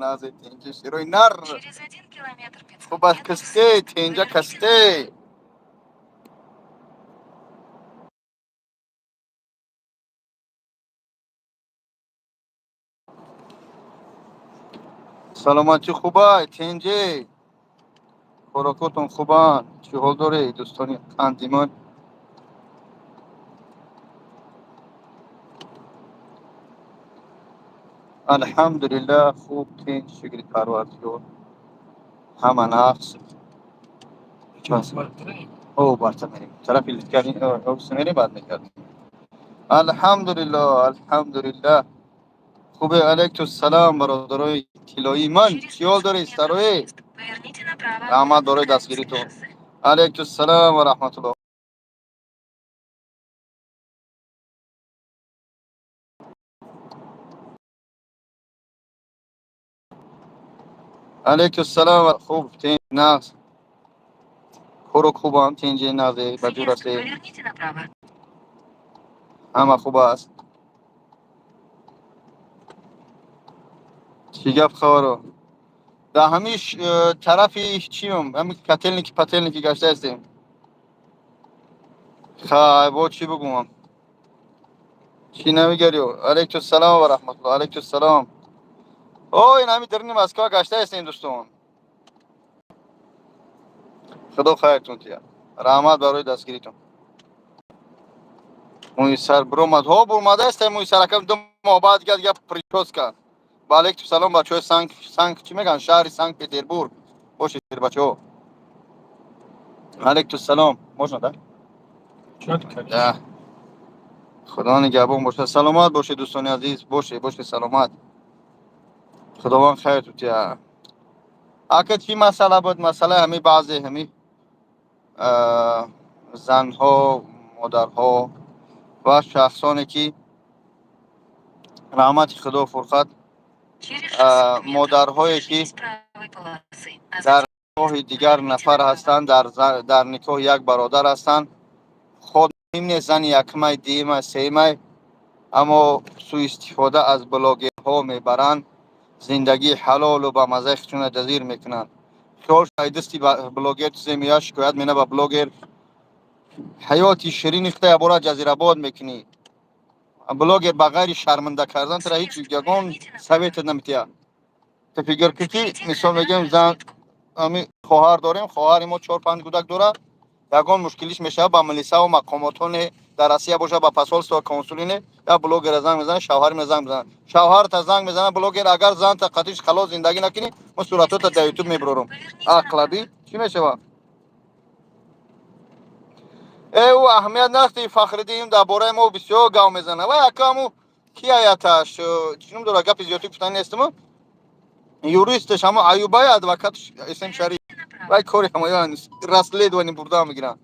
Назе тинҷи широи нар. Через 1 километр 500 Хуба метров касте, съезд. тинҷа Поверните касте. направо. Саломатӣ хубай, тинҷи. Хӯрокотон хубанд. Чӣ ҳол доред, дӯстони қандимон? Алҳамдулиллаҳ, хуб, тинҷ, шукри Парвардигор. Ҳама нағз. О, барта мерем. Тарафи литкани офис мерем, баъд мегардем. Алҳамдулиллаҳ, алҳамдулиллаҳ. Хубе, алайкум салом, бародарои тиллоии ман. Через Чӣ ҳол 500 доред, метров сароe? съезд. Поверните направо Раҳмат на барои Сталинское дастгиритон. шоссе. Алайкум салом ва раҳматуллоҳ. Алайкум салом. Хуб, тинҷ, нағз. Хӯрок хубам, тинҷи, нағзе, ба ҷур Съезд. ҳастед. Поверните направо. Ҳама хуб аст. Чӣ гап хабаро? Дар ҳамин тарафи чиюм, ҳамин Котельники пателники гашта ҳастем. Хай, бо чӣ бигӯям? Чӣ намегариё? Алайкум салом ва раҳматуллоҳ. Алайкум салом. О, ин ҳамин даруни Москва гашта ҳастем, дӯстон. Худо хайртон тиҳад. Раҳмат барои дастгиритон. Мӯи сар биромад. Ҳо, бурмада ҳастем мӯи сар. Акам 2 моҳ баъд дигар дигар прическа. Ба алайкум салом, бачаҳои Санкт чӣ мегӯянд? Шаҳри Санкт Петербург. Бошед, бачаҳо. Алайкум салом. Можно, да? Чётко. Да. Худо нигаҳбон бошад. Саломат бошед, дӯстони азиз. Бошед, бошед саломат. Худованд хайртон тиҳад. Ака, чӣ масъала буд? Масъалаи ҳамин баъзе ҳамин занҳо, модарҳо ва шахсоне ки раҳмати Худо фурқат Через 600 метров модарҳое ки держитесь правой полосы, а дар затем никоҳи дигар поверните нафар направо. ҳастанд, дар никоҳи як бародар ҳастанд. Худ муҳим нест зани якмай, дуюмай, сеюмай, аммо сӯистифода аз блогерҳо мебаранд, зиндагии ҳалолу ба маззаи худшона ҷазир мекунанд. Хиёл шай дасти блогер чизе меояд, шикоят мена ба блогер. Ҳаёти ширини худа ябора ҷазирабод мекунӣ. Блогер ба ғайри шарманда кардан тура ҳеҷ Съезд. ягон Поверните направо. советат наметиҳад. Ту фикр кун ки Впереди мисол камера мегӯем на зан разметку. ами хоҳар дорем, хоҳари мо чор панҷ кӯдак дорад, ягон мушкилиш мешавад, ба милисаву мақомотоне дар Россия бошад, ба посольство, консулине, я блогера занг мезанад, шавҳари ме занг мезанад. Шавҳарта занг мезанад блогер, агар занта қатиш халос зиндагӣ накунӣ, мо Через суратота дар 300 Ютуб метров мебурорум. поверните Ақлабӣ направо. чӣ мешавад? Ӯ аҳамият нахти Фахриддин дар бораи мо бисёр гав мезанад. Вай акаму ки аяташ чӣ ном дорад, гапи зиёдӣ гуфтани нестаму, юристаш ҳамо Аюбай, адвокатш Эсем Шариф. Поверните направо. Вай кори ҳамоян расследование бурда мегиранд.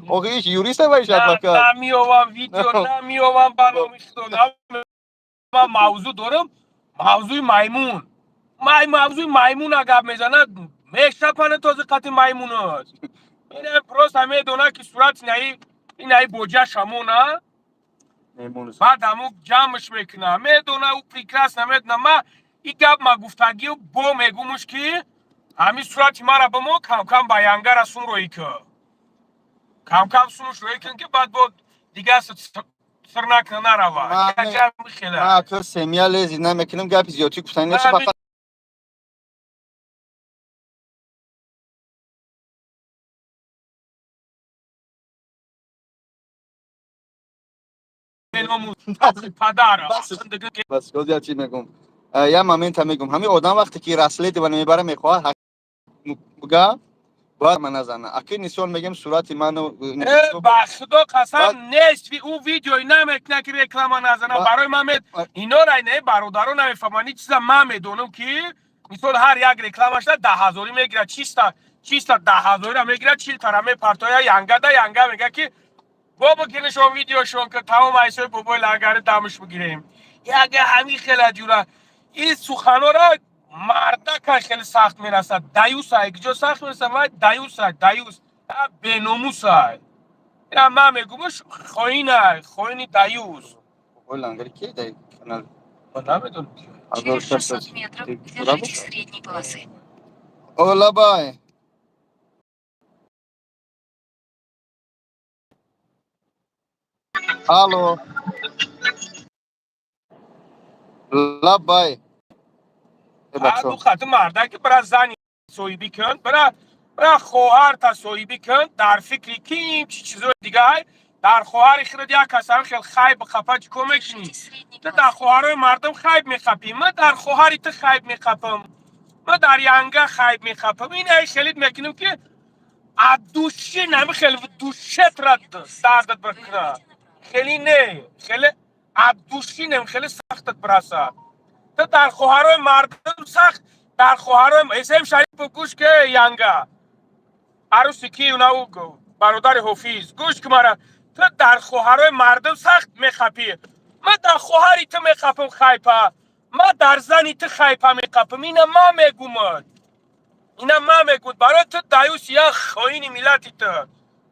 Охи иш юрист вай иш адвокат. Намеовам видео, намеовам ба номи Худо. Ман мавзӯъ дорам, мавзӯи маймун. Май мавзӯи маймуна гап мезанад, мешапана този қати маймунат. Ина просто медона ки сурати наи инаи боҷа шамона, баъд ҳаму ҷамъш мекуна. Медона, ӯ прекрасно медона. Ма и гап ма гуфтагиу бо мегумуш ки ҳамин сурати мара ба мо камкам ба янгара сум роӣ кӯ. Камкам сумуш роӣ кун ки баъд бо дигар сир накна нарава. Хела. Ман акр семья лезить намекунам, гапи зиёдӣ гуфтани нест, фақат Падара. Бас, я чӣ мегум? Я момента мегум. Ҳамин одам вақте ки расследование мебара, мехоҳад буга, бояд ма назана. Аки нисол мегем сурати ману Ба Худо қасам, нест, ӯ видеои намекуна ки реклама назана. Барои ман инора не бародаро намефаҳманд. Ин чиза ман медонам ки мисол ҳар як рекламашда 10 ҳазорӣ мегирад, чиста чиста 10 ҳазориро мегирад, 40 тара мепартоя янгада, янга мега ки бобо кинашон видеошон ки тамом айсои бобои лангари дамш бигирем. Яга ҳамин хела ҷура ин суханора мардака хеле сахт мерасад. Даюсай куҷо сахт мерасад? Вай даюсай, даюс беномусай. Ина ман мегумуш хоинай, хоини даюс. Бобои лангари ки дар канал? Ман намедонам. Через 600 метров держитесь средней полосы. О, лабай. Алло. Лабай. Ду хати мардаки бира зани соҳибӣ кун, бира хоҳарта соҳибӣ кун, дар фикри ким чи чизои дигар, дар хоҳари худат як касам хел хайб қапа чӣ кор мекунӣ? Держитесь средней Ту дар полосы. Хоҳарои мардум хайб мехапӣ, ман дар хоҳари ту хайб мехапам, ман дар янга хайб мехапам. Ин ай хелит мекунем ки аз души нами хел душетра дардат бикуна. Поверните направо. Хеле не, хеле аз души нем хеле сахтат бираса. Ту дар хоҳарои мардум сахт, дар хоҳарои эсем Шарипов гӯш ке янга. Аруси ки унау бародари Ҳофиз гӯш ки мара ту дар хоҳарои мардум сахт мехапӣ. Ман дар хоҳари ту мехапам хайпа. Ман дар зани ту хайпа мехапам. Ина ман мегумад. Ина ман мегум. Барои ту даюси як хоини миллати ту.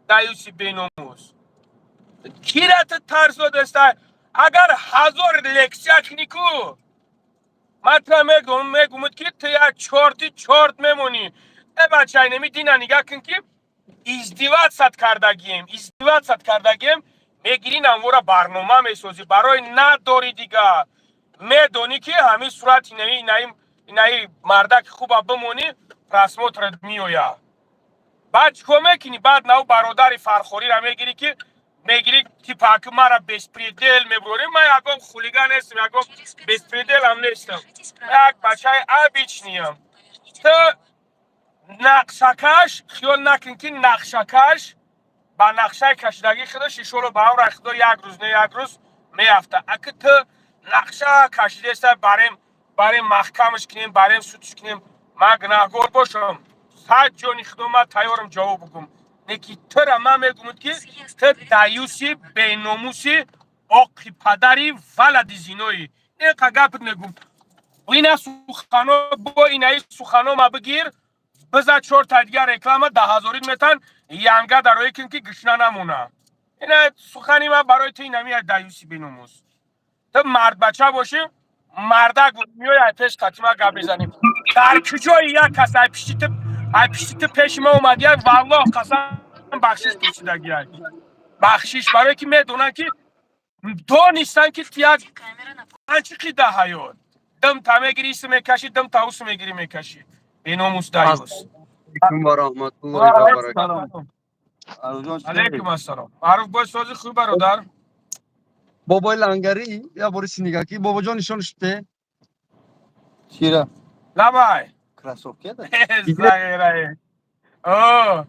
Даюси беномус. Кира ту тарс додаста? Агар ҳазор лексия кунӣ ку ман тура мегум мегумад ки ту як чорти чорт мемонӣ. Э бача инами дина нигаҳ кун ки издеваться кардагием, издеваться кардагием, мегирӣ намвора барнома месозӣ барои надорӣ дига. Медонӣ ки ҳамин сурати инаи инаи инаи мардаки хуба бимонӣ просмотрат меояд. Баъд чӣ кор мекунӣ? Баъд нав бародари фархориро мегирӣ ки мегирӣ типа ки мара беспредел мебурорӣ. Ман ягон хулиган нестам, ягон Через 500 беспределам метров нестам. держитесь правой Як полосы. бачаи обычныям. Поверните Ту направо. Нақшакаш хиёл накун ки нақшакаш ба нақшаи кашидагии худаш ишоро ба ҳам рахидо як рӯз не як рӯз меафта. Аки ту нақша кашидеста барем барем маҳкамаш кунем, барем судш кунем. Ман гунаҳгор бошам, сад ҷони худо ман тайёрам ҷавоб бигӯм. Неки тура ман мегӯмад ки Съезд. Ту Поверните даюси направо. Беномуси оқи падари валади зиноӣ. Неқа гапат мегӯм. Ина сухано бо инаи сухано ма бигир биза чорта дигар реклама даҳазорит метан янга дарои кун ки гушна намона. Ина сухани ма барои ту инами даюси беномус. Ту мардбача бошӣ мардак меои ай пеш қати ма гап мезанем. Дар куҷои як кас ай пишти ту ай пишти ту пеши ма омадия валлоҳ қасам бахшиш пурсидагиай. Бахшиш барое ки медонанд ки донистанд ки ту як Впереди камера на панҷ қида ҳаёт. Дим та мегирӣ ис мекашӣ, дим та ус мегирӣ мекашӣ. Беномус даюс. Алейкум ва раҳматуллоҳи ва баракатуҳ. Аружон. Алейкум ассалом. Маъруф бой сози хуй бародар. Бобои лангарӣ я бори синигаки бобоҷон нишон шуде. Чира? Лабай. Кроссовки да? Загирай. О.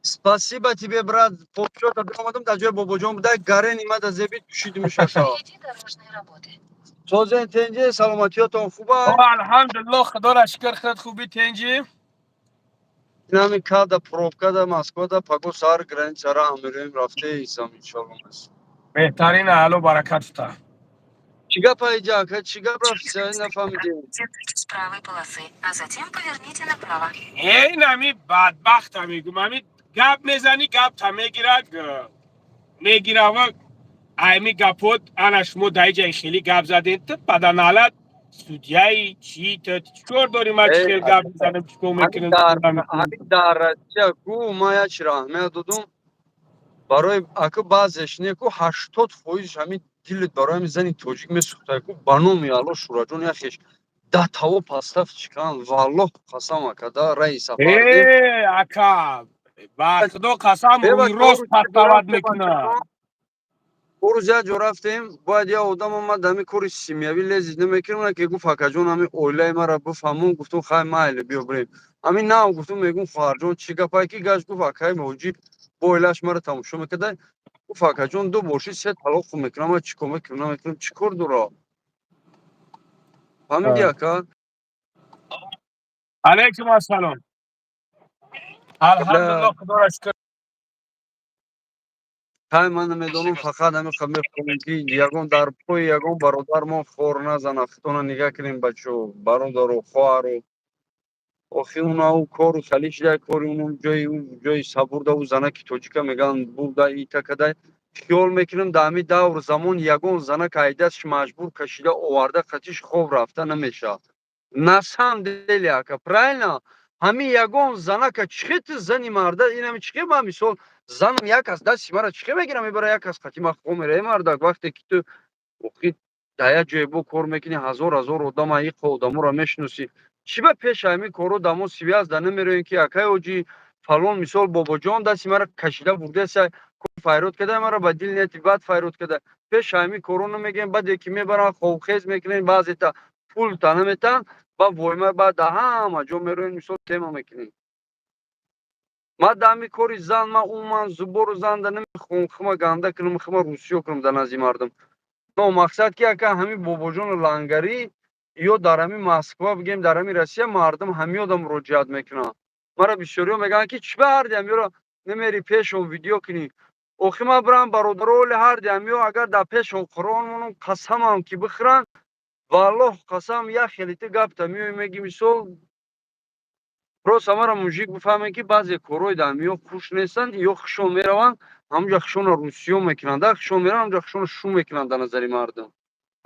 Спасибо тебе, брат. Полчота омадам дар ҷои бобоҷон буда гарен имада зеби тушидим шаша. Впереди дорожные работы. Созен тенҷе саломатиётон хуба. Алҳамдулиллоҳ худоро шукр худ хуби тенҷи. Инами када пробкада Москвада паго сар границара амироим рафте исам иншалло. Беҳтарин аъло баракатта. Чӣ гапа иҷа ака чӣ гап Через рафти 300 метров нафаҳмидем. Держитесь правой полосы, а затем поверните направо. Инами бадбахта мегум ами гап мезанӣ гапта мегирад мегирава айми гапот ана шумо дар иҷаи хеле гап задем ту паданалат судьяи чӣ ту чӣ кор дорӣ ман чӣ хел гап мезанам чӣ кор мекунам чӣ кор намекунам. Ҳамин дар Россия ку ман як чи раҳмия додум барои аку баъзеш не ку 80 фоизш ҳамин дилит барои ҳамин зани тоҷик месӯхта ку ба номи Алло Шураҷон яхеш даҳ таво пастаф чикан валлоҳ қасам ака да раи сафардем. Э, ака ба худо қасам рӯи рост пастават мекунад. Рӯз як ҷо рафтем бояд як одам омад ҳамин кори семьявӣ лезить намекунам ки гуфт акаҷон ҳамин оилаи мара бифаҳмон гуфтум хай майли биё бирем ҳамин нав гуфтум мегум хоҳарҷон чӣ гапае ки гашт гуфт акаи ҳоҷӣ бо оилааш мара тамошо мекарда гуфт акаҷон ду боши се талоқ мекунам ман чӣ кор мекунам намекунам чӣ кор дора фаҳмиди ака. Алейкум ассалом алҳамдулиллоҳ худоро шукр. Хай ман намедонам фақат ҳамин қа мехоҳем ки ягон дар пои ягон бародармон хор назана худтона нигаҳ кунем бачо бародару хоҳару охи унау кору хали шида кори уну ҷои ҷои сабурда у занаки тоҷика мегӯянд бурда ита кадай. Хиёл мекунам, дар ҳамин давру замон ягон занак айдастш маҷбур кашида оварда қатиш хоб рафта намешавад. На самом деле, ака, правильно? Ҳамин ягон занака чӣ хел зани марда инами чӣ хел, ман мисол занам як кас дасти мара чӣ хел мегирам, мебара як кас қати ма хоб мера. Э, мардак, вақте ки ту охи дар як ҷое бо кор мекунӣ, ҳазор ҳазор одама, иқа одаморо мешиносӣ, чӣ ба пеши ҳамин корро дамо связь да намероем, ки акай оҷи фалон, мисол, бобоҷон дасти мара кашида бурдеса, файрод када, мара ба дил нияти бад файрод када. Пеши ҳамин корро намегӯем. Баъде ки мебаранд, хобхез мекунем, баъзета пул та наметаҳанд, ба войма баъд да ҳама ҷо мероем, мисол, тема мекунем. Ман дар ҳамин кори зан, ман умуман зубору зан да намехоҳам хима ганда кунам, хима русиё кунам дар назди мардум. Но мақсад ки, ака, ҳамин бобоҷону лангарӣ ё дар ҳамин Москва, бигем, дар ҳамин Россия мардум ҳамин одам муроҷиат мекунанд. Мара бисёриҳо мегӯянд, ки чӣ ба ҳарди ҳамиёро намери пешон видео кунӣ? Охи ман бирам, бародароли, ҳарди ҳамиё агар дар пешон Қуръон монам, қасамам ки бихӯранд, валлоҳ қасам, як хелите гапта меои меги, мисол, просто мара мужик бифаҳмем, ки баъзе корҳои дар ҳамиё хуш нестанд. Ё хушон мераванд, ҳамунҷа хушонро русиё мекунанд, хушон мераванд, ҳамунҷа хушонро шу мекунанд дар назари мардум.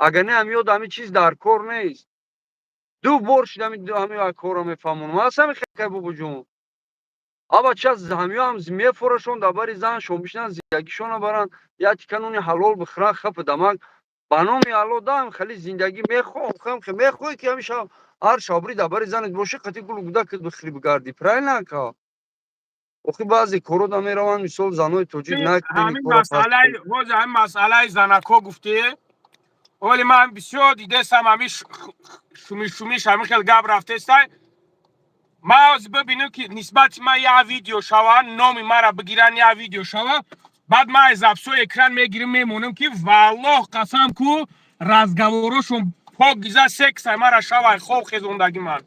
Агар не, ҳамиё дар ҳамин чиз дар кор нест. Ду бор шид ҳамин корро мефаҳмонам. Аз ҳамин хекай, бобоҷон, аба час ҳамиё ҳам мефорашон, дар бари заншон бишинанд, зиндагишонро баранд, як тика нони ҳалол бихӯранд, хафи дамак. Ба номи Алло, даам хеле зиндагӣ мехоҳам, мехоҳӣ, ки ҳамин шаб ҳар шаб бирӣ дар бари занат бошӣ, қати гулу гудакат бихӯрӣ, бигардӣ, правильно, ака? Охи баъзе корро да мераванд, мисол, занои тоҷик ҳамин масъалаи ҳозир, ҳамин масъалаи занако гуфтӣ, оли ман бисёр дидестам, ҳамин шуми шумиш, ҳамин хел гап рафтестай. Ман ҳозир бибинем, ки нисбати ман як видео шава, номи мара бигиранд, як видео шава, баъд ман аз записҳои экран мегирим, мемонам, ки валлоҳ қасам ку, разговорошон пок гиза сексай мара шавай хоб хезондаги ман.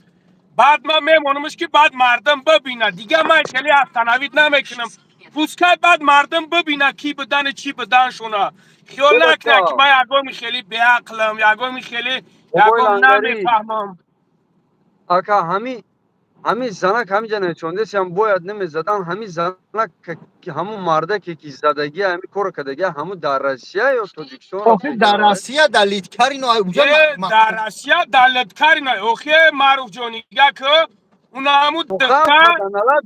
Баъд ман мемонамш, ки баъд мардум бибинад. Дигар ман хеле остановить намекунам, пускай баъд мардум бибинад, ки будани, чӣ буданшона. Хиёл накунад, ки ман ягоми хеле беақлам, ягоми хеле ягом намефаҳмам. Ака, ҳамин занак ҳамин ҷа нависондесиам, бояд намезадан. Ҳамин занак, ҳамун мардаке ки задагӣ, ҳамин корро кардагӣ, ҳамун дар Россия ё Тоҷикистон? Охи дар Россия, дар Литкарино. Дар Россия, дар Литкарино. Охи, Маъруфҷон, нига ки унаҳаму духтар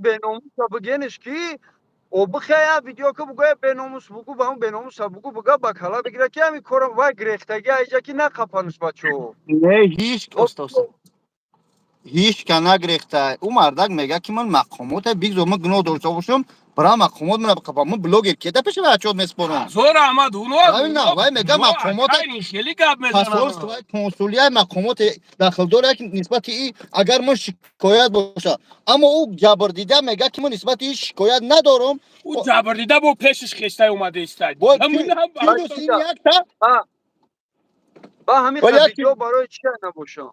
беномуса бигениш, ки обихая видео ки бугӯя беномус, бугӯ ба ҳамун беномуса бугӯ, буга ба кала бигира, ки ҳамин кора вай гирехтагӣ айҷа, ки нақапануш, бачо. Не, ҳеҷ ҳеҷ ка нагирехта. Ӯ мардак мега, ки ман мақомота бигзор, ман гуноҳ дошта бошам, бира мақомот мана биқапа. Ман блогер кеда пеши отчёт меспорам? Зор Аҳмад, уно вай мега, мақомота хеле гап мезанад. Посольство, консулияи мақомоти дахлдор ки нисбати и агар ман шикоят боша. Аммо ӯ ҷабрдида мега, ки ман нисбати и шикоят надорам. Ӯ ҷабрдида бо пешиш хестай омада истад. Якта Ба ҳамин видео барои чи набошам?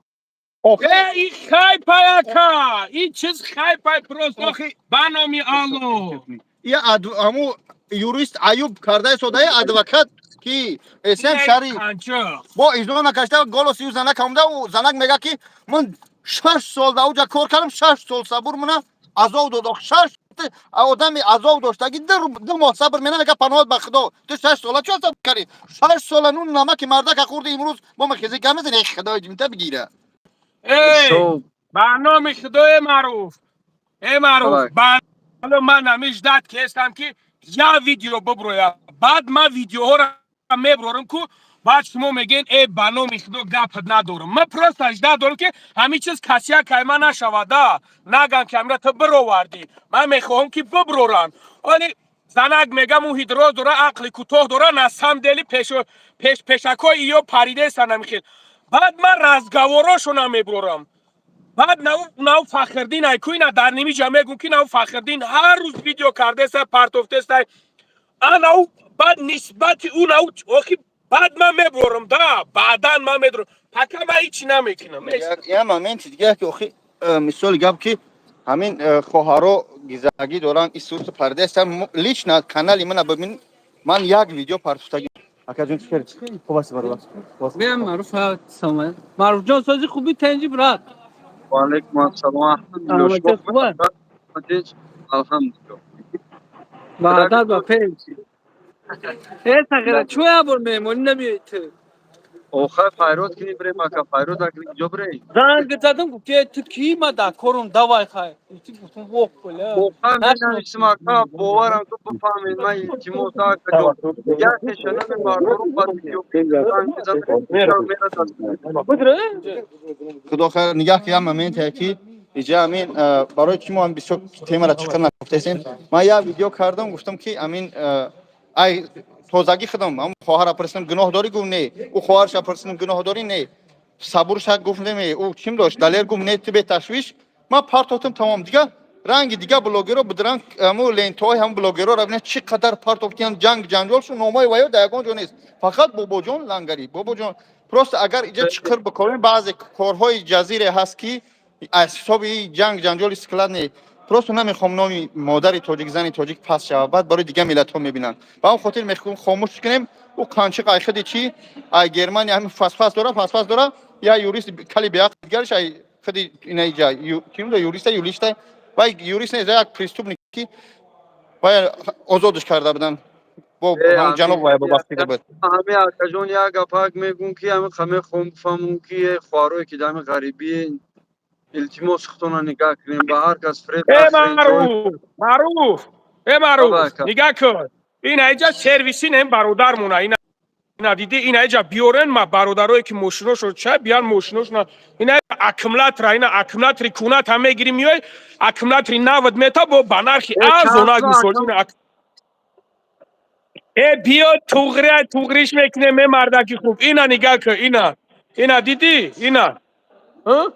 Э, и хайпай, ака, и чиз хайпай просто, ба номи Алло. Я аму юрист Аюб кардаи содаи адвокат, ки эсем шари бо иҷро накашта голоси ӯ занак омда. Ӯ занак мега, ки ман 6 сол дар уҷа кор кардам, 6 сол сабур мана азоб дод. Шаш одами азоб доштаги 2 моҳ сабр мена, мега, паноҳат ба Худо, ту 6 сола чо сабр кардӣ? 6 сола нун намаки мардака хӯрди, имрӯз бо ма хези гап мезани. Худои ҷимта бигира. Эй, ба номи Худои, Маъруф, э Маъруф, ба ман намиждат кестам, ки я видео биброя, баъд ман видеоҳоро меброрам ку, баъд шумо мегӯед: «Э, ба номи Худо, гапат надорам». Ман просто ждать дорам, ки ҳамин чиз касия кайма нашавада, нагам, ки ҳамира ту бировардӣ. Ман мехоҳам, ки биброранд. Оли занак мегам, ӯ ҳидроз дора, ақли кӯтоҳ дора, на самом деле пешакҳои иё паридесан ҳамихел. Баъд ман разговорошонам меброрам. Баъд нав Фахрдин айкуина дар нимиҷа мегум, ки нав Фахрдин ҳар рӯз видео кардеса, партофтеста анау, баъд нисбати ӯ нав охи, баъд ман меброрам да, баъдан ман медорам, пока ман ҳичи намекунам. Я моменти дига, ки охи, мисоли гап, ки ҳамин хоҳаро гизагӣ доранд, исусу пардестан. Лично канали мана бибин, ман як видео партофтагӣ. Акаҷон, чӣ кардӣ? Хуб аст, бародар? Меам, Маъруф, салом. Маъруфҷон, сози хуби, тенҷи, брат? Ва алайкум ассалом. Алҳамдулиллоҳ. Алҳамдулиллоҳ. Баъдат ба пеш. Э, сағира, чӯ як бор меҳмонӣ намеои ту? Охир файрод кунӣ, бирем, ака, файрод акни куҷо бирем? Занг задам, гуфт, ки ту кӣ, ма дар корум, давай, хай. Гуфтам, ох, бля. Воқеан менависам, ака, боварам ту бифаҳмед, ман илтимос, акаҷон, як нишонами мардорум ба видео занг мезанам, мерасад. Худо хайр нигаҳ, ки як моменте, ки иҷа амин барои чи мо бисёр темара чиқир нагуфтесем. Ман як видео кардам, гуфтам, ки амин ай тозагӣ худам ам хоҳара пурсидам: «Гуноҳ дорӣ?» Гуфт: «Не». Ӯ хоҳарша пурсидам: «Гуноҳ дорӣ?» «Не». Сабурша гуфт: «Не». Ӯ чим дошт, Далер гуфт: «Не, ту беташвиш». Ман партофтам, тамом. Дига ранги дига блогеро бидран, ҳаму лентаҳои ҳаму блогеро бинед, чӣ қадар партофтиян, ҷанг ҷанҷол шу, номои ваё дар ягон ҷо нест, фақат Бобоҷон Лангарӣ, Бобоҷон. Просто агар иҷа чиқир бикорем, баъзе корҳои ҷазире ҳаст, ки аз ҳисоби ҷанг ҷанҷоли склад не, просто намехоҳам номи модари тоҷик, зани тоҷик паст шавад, баъд барои дигар миллатҳо мебинанд. Ба он хотир мехоҳем хомӯш кунем. Ӯ қанчиқ ай худи чи, ай Германия ҳамин фасфас дора, фасфас дора, я юрист кали беақл дигарш ай худи ина иҷа чӣ мегӯяд, юриста, юлиста, вай юрист нест, як преступник, ки вай озодш карда буданд бо ҳамун ҷаноб вай вобастига буд. Ҳами, акаҷон, як гапак мегӯм, ки ҳами мехоҳам бифаҳмам, ки хоҳарое ки дар ҳами ғарибӣ, илтимос, худтона нигаҳ кунем, ба ҳар кас фиреб Э, нахӯрем. Маъруф, Маъруф, э, Маъруф, Баба. Нигаҳ кун, ин аиҷа сервиси нем, бародармона, ина диди, ин аиҷа биёрен, ма бародарое ки мошиношо ча биян, мошиношона, ина аккумулятора, ина аккумулятори кунат ҳам мегири, миёй, аккумулятори навад мета бо ба нархи Э, арзонак. Чанд? Мисол, ина э, биё, туғри туғриш мекунем, е, мардаки хуб, ина нигаҳ кун, ина дидӣ, ина. Ҳа?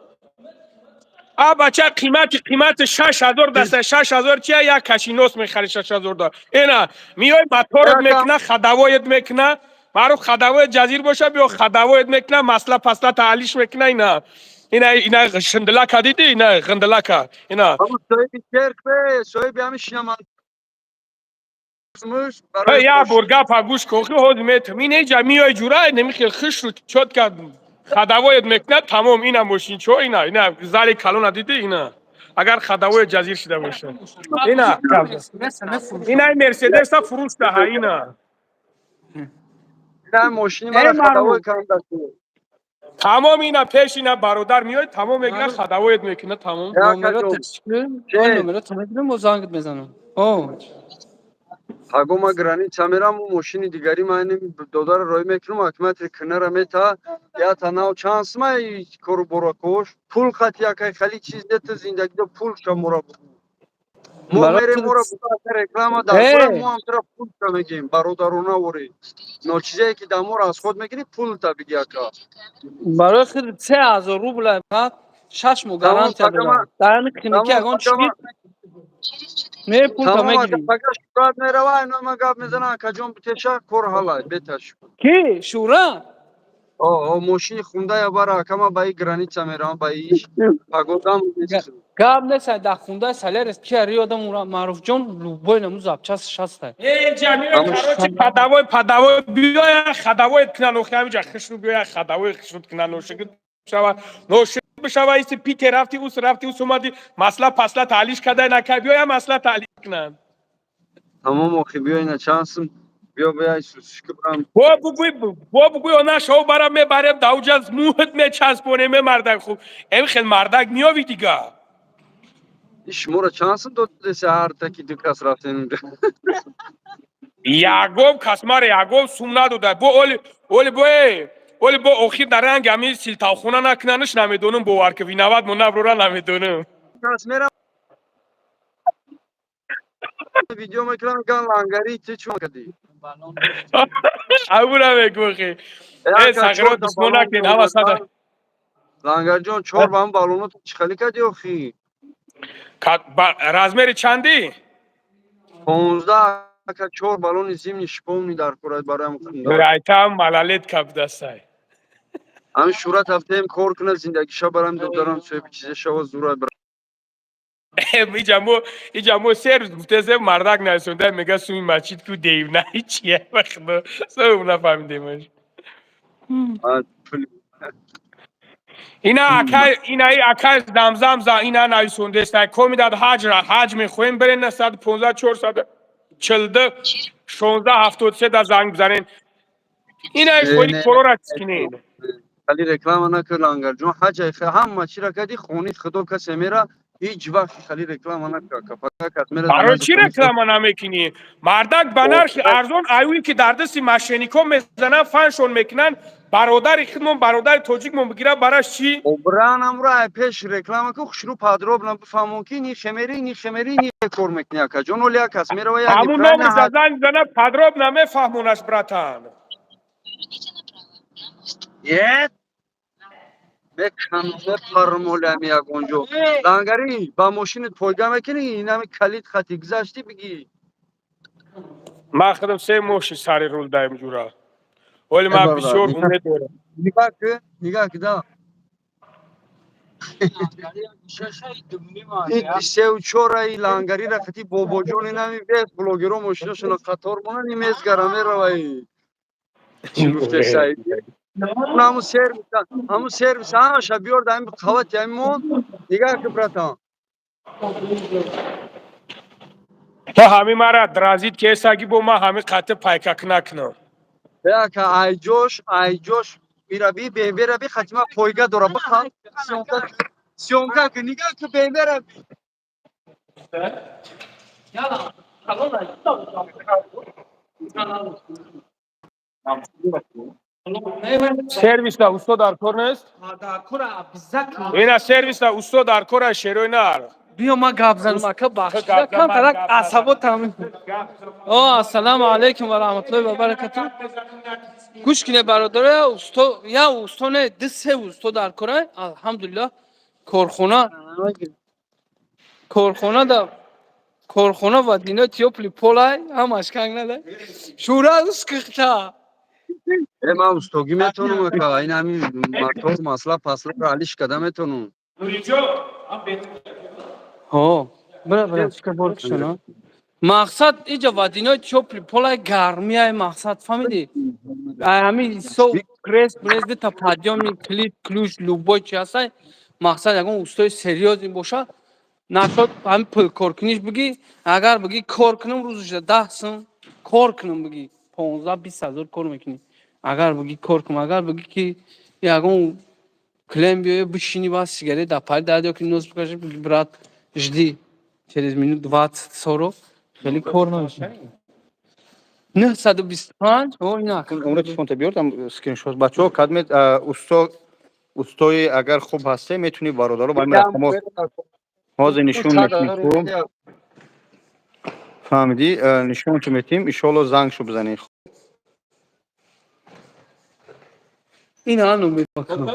А, бача, қимати 6000 даста, 6000 чия, як кашинос мехари 6000 да. Ина миёй, моторот мекуна, ходовоет мекуна, маъруф, ходовоет ҷазир боша, биё, ходовоет мекуна, масла пасла таалиш мекуна. Ина шиндилака дидӣ, ина ғиндилака, ина. Ҳамун соҳиби черкве, соҳиби ҳами шинамаш. Як бор гапа гӯш кун, хи, ҳозир метам. Ин эҷа миёй, ҷура немихел хишру чётко ходовоет мекунад, тамом. Ина мошинчо, ина зали калона дидӣ, ина агар ходовоет ҷазир шида бошад, ина ина Мерседеса фурӯш даҳа, ина. Ина мошини мара Э, Маъруф. ходовой канда. Тамом, ина пеш, ина бародар миёй, тамом мегира, ходовоет мекунад, тамом. Номерото мегирам, мо зангт мезанам. О. Ҳагома граница мерам, мошини дигари ман додара роӣ мекунам, аккумулятори кунара мета, ята нав чанд сма кору боракош пул хати, якай хали чиз нета зиндагида, пул ша мора бугу. Мо мерем, мора бугу, реклама дар кора, мо ҳам тура пул ша мегем, бародарона ворӣ. Но чизае ки дар моро аз худ мегирӣ, пул та биги, ака. Барои худ 3000 рубла 6 моҳ гарантия дорам. Дар ҳамин клиники ягон чӣ не, пул та мегирӣ. Пага Шӯрат мерава, ино ман гап мезанам, акаҷон, битеша, кор ҳалай, беташ. Ки Шӯра? О, мошини хунда бара, акама, ба и граница меравам, ба иш пагодам. Гап нест, дар хундаи Солярис ки ари одам, Маъруфҷон, любой наму запчасть шаста. Э, ҷамиё, короче, ходовой биёя, ходовой кунан, охи, ҳамиҷа хишру биёя, ходовой хишрут кунан, ношигит шава, ношигит бишава, иси Питер рафти, ус рафти, ус омади, масла пасла таълиш кадай накай, биёя, масла таълиш кунан. Тамом, охи, биё, ина чансм, биё, биё, сусишки брам. Бо бугӯй, бо бугӯй, она шов бара мебарем, давҷа муҳит мечаспонем, е, мардак хуб, эм хел мардак миёви дига. Шуморо чанд сум додеси, ҳар таки ду кас рафтем унҷа? Ягон кас мара ягон сум надода. Бо оли, бо оли, бо охир дар ранги ҳамин силтавхона накунанаш, намедонам, бовар ки виноват мо наброра, намедонам. Кас мерам, видео мекунам, меган: «Лангари, ту чӣ кардӣ?» Абура мегӯхи, э, сағиро душмон накунед, ҳама сада. Лангарҷон, чор ба ҳам балоно чӣ хеле кардӣ, охи? Размери чандӣ? 15, ака, чор балони зимний шиповный дар курад бароям хунда. Райтам малолетка будасай. Ҳамин Шӯрат ҳафтаем кор кунад, зиндагиша барам, додарам соҳиби чизе шава, зура. Иҷа мо се рӯз гуфтесем, мардак насонда, мега: «Суми масҷид ку деев на чия», ба худо, соҳиб нафаҳмидемаш. Ина акай, ина акай замзам за ина нависондеста, комидад ҳаҷ ра ҳаҷ мехоҳем, бирен на 115 442. 16 73 да занг бизанен. Ина Не, не. корора чикинен. Хали реклама накар, Лангарҷон. Ҳаҷа ҳама чира кади, хони худо, касе мера, ҳеҷ вақт хали реклама накар. Фақат мера. Барои чӣ реклама намекунӣ? Мардак ба нархи арзон, аюе ки дар дасти мошенникҳо мезананд, фаншон мекунанд, бародари худмон, бародари тоҷикмон бигира, бараш чӣ? Обран амра ай пеш реклама ку, хушру подробно бифаҳмон, ки ни хемери, ни хемери, ни кор мекунӣ, акаҷон. Оли як кас мерава, як Ҳамун неправильно номерша занг зана, подробно мефаҳмонаш, братан. Поверните направо, на мост. Ет! Меканам, мепарам олами ягонҷо. Лангари, ба мошинат пойга мекунӣ, инами калид хати гузаштӣ, бигӣ. Ман худам 3 моҳ ши сари рул даем, ҷура. Оли ман Бародар, бисёр умед дорам. Нигоҳ ки, нигоҳ ки да. И сеу чораи лангарира хати бобоҷон, инами бес блогеро мошинашона қатор монан, имезгара мераваи. Чӣ гуфте, Саид? Ҳамун сервис ҳамаша биёр дар ҳамин қавати ҳамин мон. Нигоҳ ки, братан. То ҳамин мара дразид ки эсаги бо ман ҳамин қатъи пайкак накунам. Яка айҷош, айҷош ираби БМВ би хатима пойга дора, бихан. Съёмка, съёмка ки, нигоҳ ки, БМВ би. Яла, Сервиса усто дар кор нест? Дар кор обязательно. Ина сервиса усто дар кора, шерои нар. Биё, ма гап занам, ака, бахшида. Гап зан, Камтарак гап зан. асаботам. О, ассалому алайкум ва раҳматуллоҳи ва баракату. Гӯш кине, бародаро, усто, я усто не, ду се усто дар кора, алҳамдулиллаҳ, корхона да корхона ва дино тёплый полай, ҳамаш канг нада. Шура ускихта. Э, ман устогӣ метавонам, ака. Ин ҳамин мотор масла пасларо алиш када метавонам. Ҳо, бира, бира, чика бор кишона. Мақсад иҷа вадинои тёплый полай, гармияй, мақсад, фаҳмидӣ? Ай ҳамин со крест брез дита подъёмник, клип, ключ, любой чи ҳастай, мақсад, ягон устои серьёзный боша, нашод ҳамин пул коркуниш бигӣ, агар бигӣ кор кунам, рӯзаш 10 сум кор кунам, бигӣ 15-20 ҳазор кор мекунӣ. Агар бигӣ кор кунам, агар бигӣ ки ягон клиент биёя, бишинӣ, бас сигарет дар пари дард ё ки нос бикашӣ, бигӣ: «Брат, жди, через минут 20-40», хеле кор намешавад. 925 о инак. Умра телефонта биёр, там скриншот бачаҳо кадмед усто, устои агар хуб ҳасте, метуни бародаро ба ҳамин рақамҳо ҳозир нишон метим. Хуб фаҳмидӣ, нишон ту метим, иншоалло, занг шу бизанед. Ин ҳа номер бакам.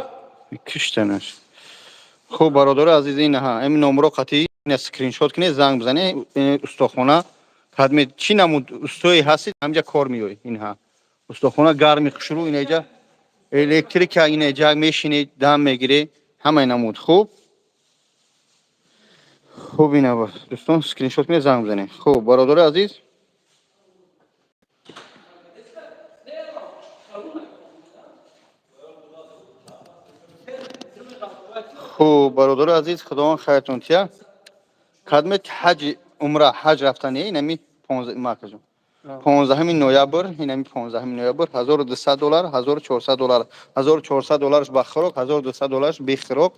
Киштанаш. Хуб, бародари азиз, ин ҳа ин номро қатъи ина скриншот кунед, занг бизанед. Ин устохона кадме чӣ намуд устое ҳастед, ҳамҷа кор меоед. Инҳа устохона гарми хушрӯ, инаҷа электрика, инаҷа мешинед, дам мегиред, ҳамаи намуд. Хуб, хуб, ина дӯстон, скриншот кунед, занг бизанед. Хуб, бародари азиз. Хуб, бародари азиз, худованд хайртон тия. Кадмет ҳаҷи умра, ҳаҷ рафтани, инами 15 марказу 15 ноябр, инами 15 ноябр, 1200 доллар, 1400 доллар, 1400 доллараш ба хӯрок, 1200 доллараш бехӯрок,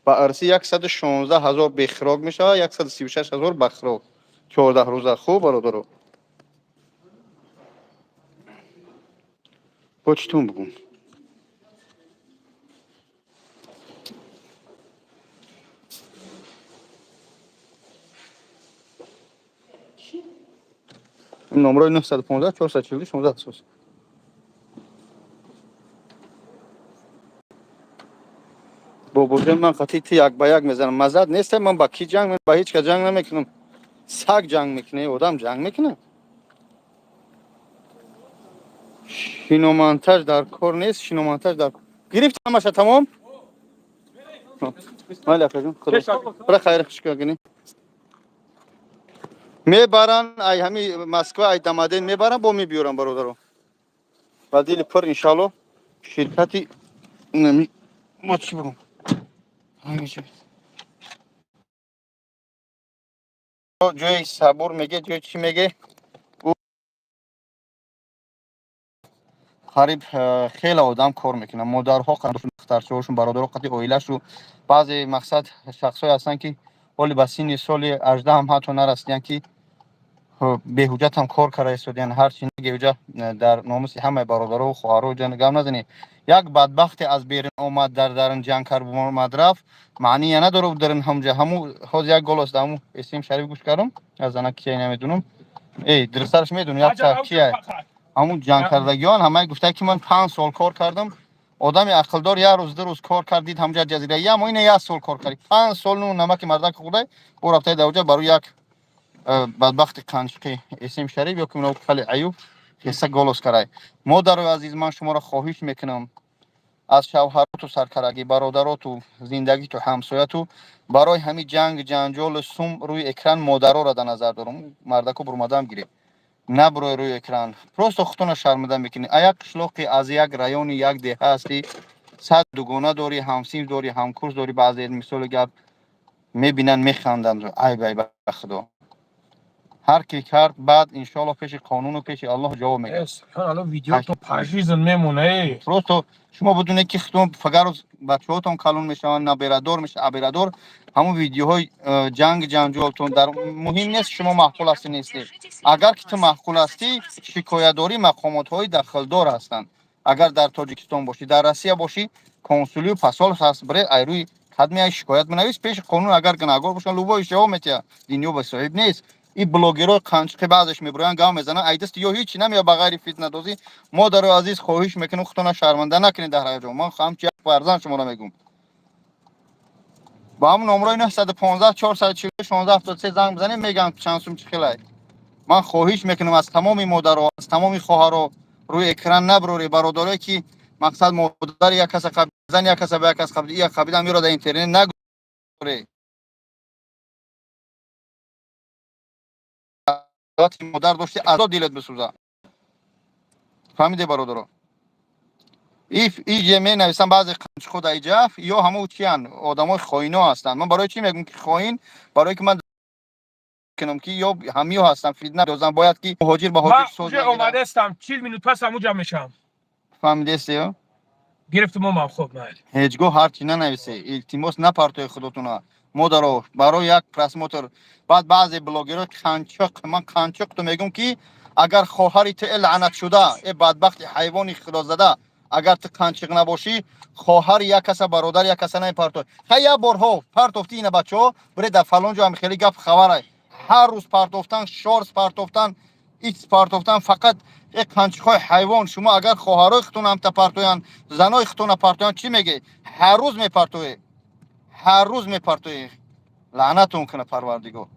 ба арси 116 000 бехӯрок мешавад, 136 000 ба хӯрок, 14 рӯза. Хуб, бародаро, бо читон бугум? Номрои 915 442 16. Бобоҷон, ман қатъи ти як ба як мезанам, мазад нестам. Ман ба ки ҷанг, ба ҳеҷ кас ҷанг намекунам. Саг ҷанг мекунад, одам ҷанг мекунад? Шиномонтаж дар кор нест, шиномонтаж дар гирифт, ҳамаша тамом. Майли, акаҷон, худо бира, хайри хушка гини. Мебаран ай ҳами Москва, ай Дамаден мебаран, бо мебиёран, бародаро, ба дили пур, иншалло. Ширкати нами мо чӣ бигум? Ҳамиҷо ҷои сабур меге, ҷои чӣ меге. Қариб хеле одам кор мекунанд, модарҳо, духтарчаҳошон, бародаро қати оилашу. Баъзе, мақсад, шахсҳое ҳастанд, ки ҳоли ба синни соли 18 ҳам ҳатто нарасидиянд, ки беҳуҷҷат ҳам кор карда истодиянд. Ҳарчи беҳуҷҷат дар номуси ҳамаи бародарову хоҳаро гап назанед. Як бадбахте аз берун омад, дар дарун ҷанг кард, омад, рафт, маъния надорад. Дарун ҳамҷа ҳаму ҳозир як голос ҳаму Эсим Шариф гӯш кардам, аз зана кия намедунам, эй, дурустараш медонам, як кия ҳамун ҷангкардагиён ҳамаи гуфта, ки ман 5 сол кор кардам. Одами ақлдор як рӯз, 2 рӯз кор кард, дид ҳамҷа ҷазира ямо ина як сол кор кард, 5 сол ну намаки мардак хӯрдай, ӯ рафтаи давҷа барои як бадбахти қанчиқи Эсим Шариф ё ки фали Аюб хеса голос карай. Модарои азиз, ман шуморо хоҳиш мекунам, аз шавҳароту саркарагӣ, бародароту, зиндагиту, ҳамсояту, барои ҳамин ҷанг, ҷанҷолу сум рӯи экран модароро дар назар дорам, мардако бурмадаам гиред, набурой рӯи экран. Просто худтона шармида мекунӣ. А як қишлоқи, аз як райони, як деҳа ҳастӣ, сад дугона дорӣ, ҳамсинф дорӣ, ҳамкурс дорӣ. Баъзе мисоли гап мебинанд, механданд. Айб, айб, ба худо, ҳар ки кард, баъд иншоалло пеши қонуну пеши Аллоҳ ҷавоб мегирад. Видео пажизн мемона. Просто шумо бидунед, ки худтон фагар бачаҳотон калон мешаванд, наберадор меша, аберадор, ҳамон видеоҳои ҷанг, ҷанҷолтон дар муҳим нест, шумо маъқул ҳастӣ, нестӣ. Агар ки ту маъқул ҳастӣ, шикоятдорӣ, мақомотҳои дахлдор ҳастанд. Агар дар Тоҷикистон бошӣ, дар Россия бошӣ, консулию посол ҳаст, бире, айрӯи кадми ай шикоят бинавис пеши қонун. Агар гунаҳгор бошанд, любой ҷавоб метиҳад, дунё ба соҳиб нест. И блогерҳои қанчиқи баъзеш мебироянд, гав мезананд, ай дасти ё ҳичи намея, ба ғайри фитнадозӣ. Модарои азиз, хоҳиш мекунам, худтона шарманда накунед дар ҳаёҷон. Ман ҳамчи як фарзанд шуморо мегӯм. Ба ҳамун номрои 915 440 16 73 занг бизанед, мегӯям чанд сум, чӣ хелай. Ман хоҳиш мекунам аз тамоми модаро, аз тамоми хоҳаро, рӯи экран набуроред. Бародарое ки, мақсад, модар як каса қаб, зан як каса ба як кас қаб, як қабидам ёро дар интернет нагуре. Модар дошти, азо дилат бисӯза. Фаҳмиде, бародаро? Иҷе менависам, баъзе қанчиқо дар иҷа ё ҳамун чиян, одамои хоино ҳастанд. Ман барои чӣ мегӯм, ки хоин? Барое ки ман кунам, ки ё ҳамиё ҳастанд, фитна дозан, бояд ки муҳоҷир ба ҳоҷир соз. Омадастам, 40 минут пас ҳамуҷа мешавам. Фаҳмидест ё? Гирифтум, омам. Хоб, майли. Ҳеҷ гоҳ ҳарчи нанависе, илтимос, напартои худотуна, модаро, барои як просмотр. Баъд баъзе блогерҳо қанчиқ, ман қанчиқ ту мегӯм, ки агар хоҳари ту, э лаънатшуда, э бадбахти ҳайвони худозада, агар ту қанчиқ набошӣ, хоҳари як каса, бародар як каса намепартой. Хай, як борҳо партофти, ина бачаҳо бире, дар фалон ҷо ҳам хеле гап хабарай. Ҳар рӯз партофтан, шорс партофтан, икс партофтан, фақат э қанчиқҳои ҳайвон. Шумо агар хоҳарои худтон ҳамта партоянд, занои худтона партоянд, чӣ мегӯед? Ҳар рӯз мепартоед, ҳар рӯз мепартоед. Лаънатон кунад Парвардигор.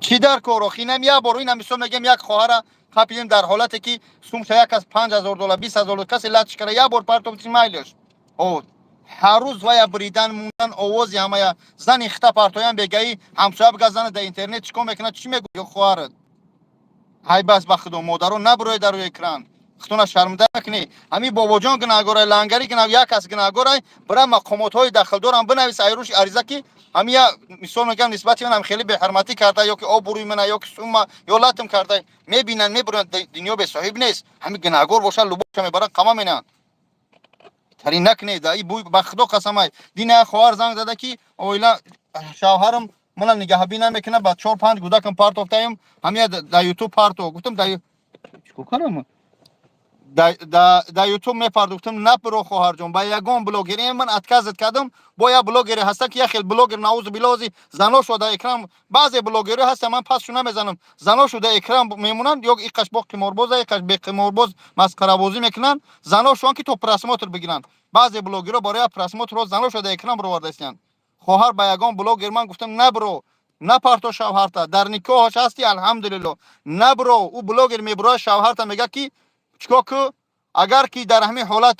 Чӣ дар кор охи? Инам як бор, инам мисол мегӯям, як хоҳара қапидем дар ҳолате, ки сумша як аз 5000 доллар, 20 000 доллар касе латш кара, як бор партофти, майлаш. Ҳар рӯз вая бридан, мундан, овози ҳамая зани хита партоян, бегаи ҳамсоя бига, зана дар интернет чӣ кор мекунад, чӣ мегӯ ё хоҳарат. Ҳай бас, ба худо, модаро, набуроед дар рӯи экран, худтона шармида накунӣ. Ҳамин бобоҷон гунаҳгорай, лангари гунаҳ, як кас гунаҳгорай, бира, мақомотҳои дахлдорам бинавис айрӯши ариза, ки ҳамин я мисол мегӯям, нисбати манам хеле беҳурматӣ карда, ё ки обрӯи мана, ё ки сума, ё латм карда. Мебинанд, мебуранд, дунё бесоҳиб нест. Ҳамин гунаҳгор бошад, любоша мебаранд, қама менанд. Тарин накунед. И бӯй, ба худо қасамай, дина як хоҳар занг зада, ки оила, шавҳарам мана нигаҳбин намекунад, ба чор панҷ кӯдакам партофтаем, ҳамия дар Ютуб парто. Гуфтам, дар чикор кардам, да Ютуб мепард. Гуфтам, набиро, хоҳарҷон, ба ягон блогер ман отказать кардам. Бо як блогере ҳаста, ки як хел блогер, наузу биллози, заношо дар экран. Баъзе блогерҳо ҳаста, ман пасшу намезанам, заношо дар экран мемонанд, ё иқаш бо қиморбоза, иқаш беқиморбоз масхарабозӣ мекунанд, заношоан ки то просмотр бигиранд. Баъзе блогерҳо барои просмотрро заношо дар экран бировардаистиянд. Хоҳар, ба ягон блогер ман гуфтам, набиро, напарто шавҳарта, дар никоҳаш ҳасти, алҳамдулилло, набиро. Ӯ блогер мебирояд, шавҳарта мега, ки чикор ку, агар ки дар ҳамин ҳолат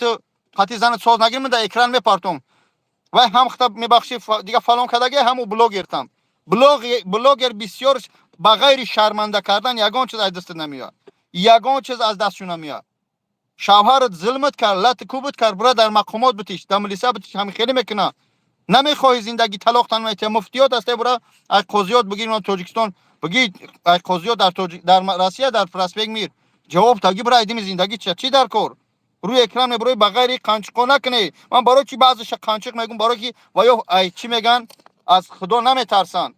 қатъи занат соз нагирим, дар экран мепартом. Вай ҳам хита мебахши, дига фалон кардаги, ҳаму блогертам. Блогер бисёр ба ғайри шарманда кардан ягон чиз аз дастат намеояд, ягон чиз аз дастшон намеояд. Шавҳарат зулмат кард, лат кубат кард, бура, дар мақомот битиш, дар милиса битиш. Ҳами хеле мекуна, намехоҳӣ зиндагӣ, талоқ танметия, муфтиёт аста, бура, аз қозиёт бигир. Тоҷикистон Бигӣ, ай қозиё дар дар Россия, дар проспект Мир ҷавоб таги бира. Айдими зиндагӣ чӣ дар кор рӯи экран меброи, ба ғайри қанчиқо накунӣ. Ман барои чӣ баъзеша қанчиқ мегӯм? Барои ки ва ё ай чӣ мегӯянд, аз Худо наметарсанд.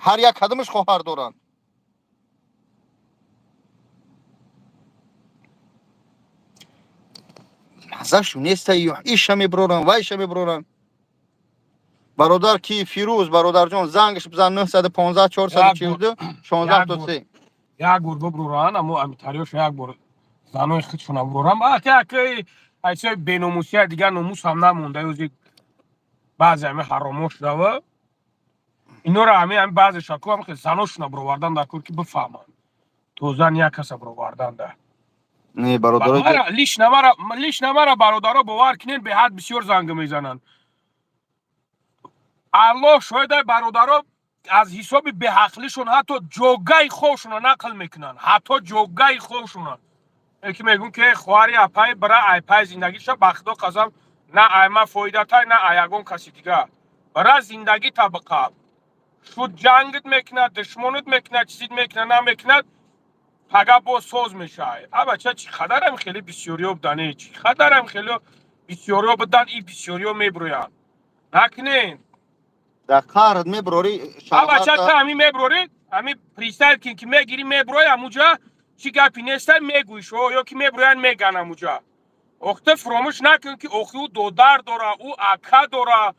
Ҳар як кадомаш хоҳар доранд. Мазашу неста, иша меброранд, вайша меброранд. Бародар ки Фирӯз, бародарҷон, зангш бизан: 915 442 16. Як бор биброранд, амо амитариёша як бор занои худшона биброранд. Аки айсои беномусия дигар номус ҳам намонда. Ёзи баъзе ами ҳаромо шудава, инора ами баъзе шаку ам заношона бировардан дар кор, ки бифаҳманд, то зан як каса бироварданда. Не, бародаро. Лично мара, бародаро, бовар кунед, беҳад бисёр занг мезананд. Аллоҳ шоҳидай, бародаро, аз ҳисоби беҳақлишон ҳатто ҷогаи хобшона нақл мекунанд, ҳатто ҷогаи хобшона. Ки мегӯм, ки хоҳари апай бира, айпай зиндагиша, ба Худо қасам, на айма фоидатай, на ягон каси дигар. Бира, зиндагӣ табиқа шуд, ҷангит мекунад, душмонит мекунад, чизит мекунад, намекунад, пага боз соз мешавад. А бача, чӣ қадарам хеле бисёриё будане, чӣ қадарам хеле бисёриё будан, и бисёриё мебурӯянд. Накунед. Дар қаҳрат меброрӣ. А бача, та ҳами меброрӣ, ҳами представь кин, ки мегирӣ, меброи, ҳамуҷа чӣ гапи нестай, мегӯиш ё ки меброянд, меган ҳамуҷа. Охта фуромӯш накун, ки охи ӯ додар дора, ӯ ака дора,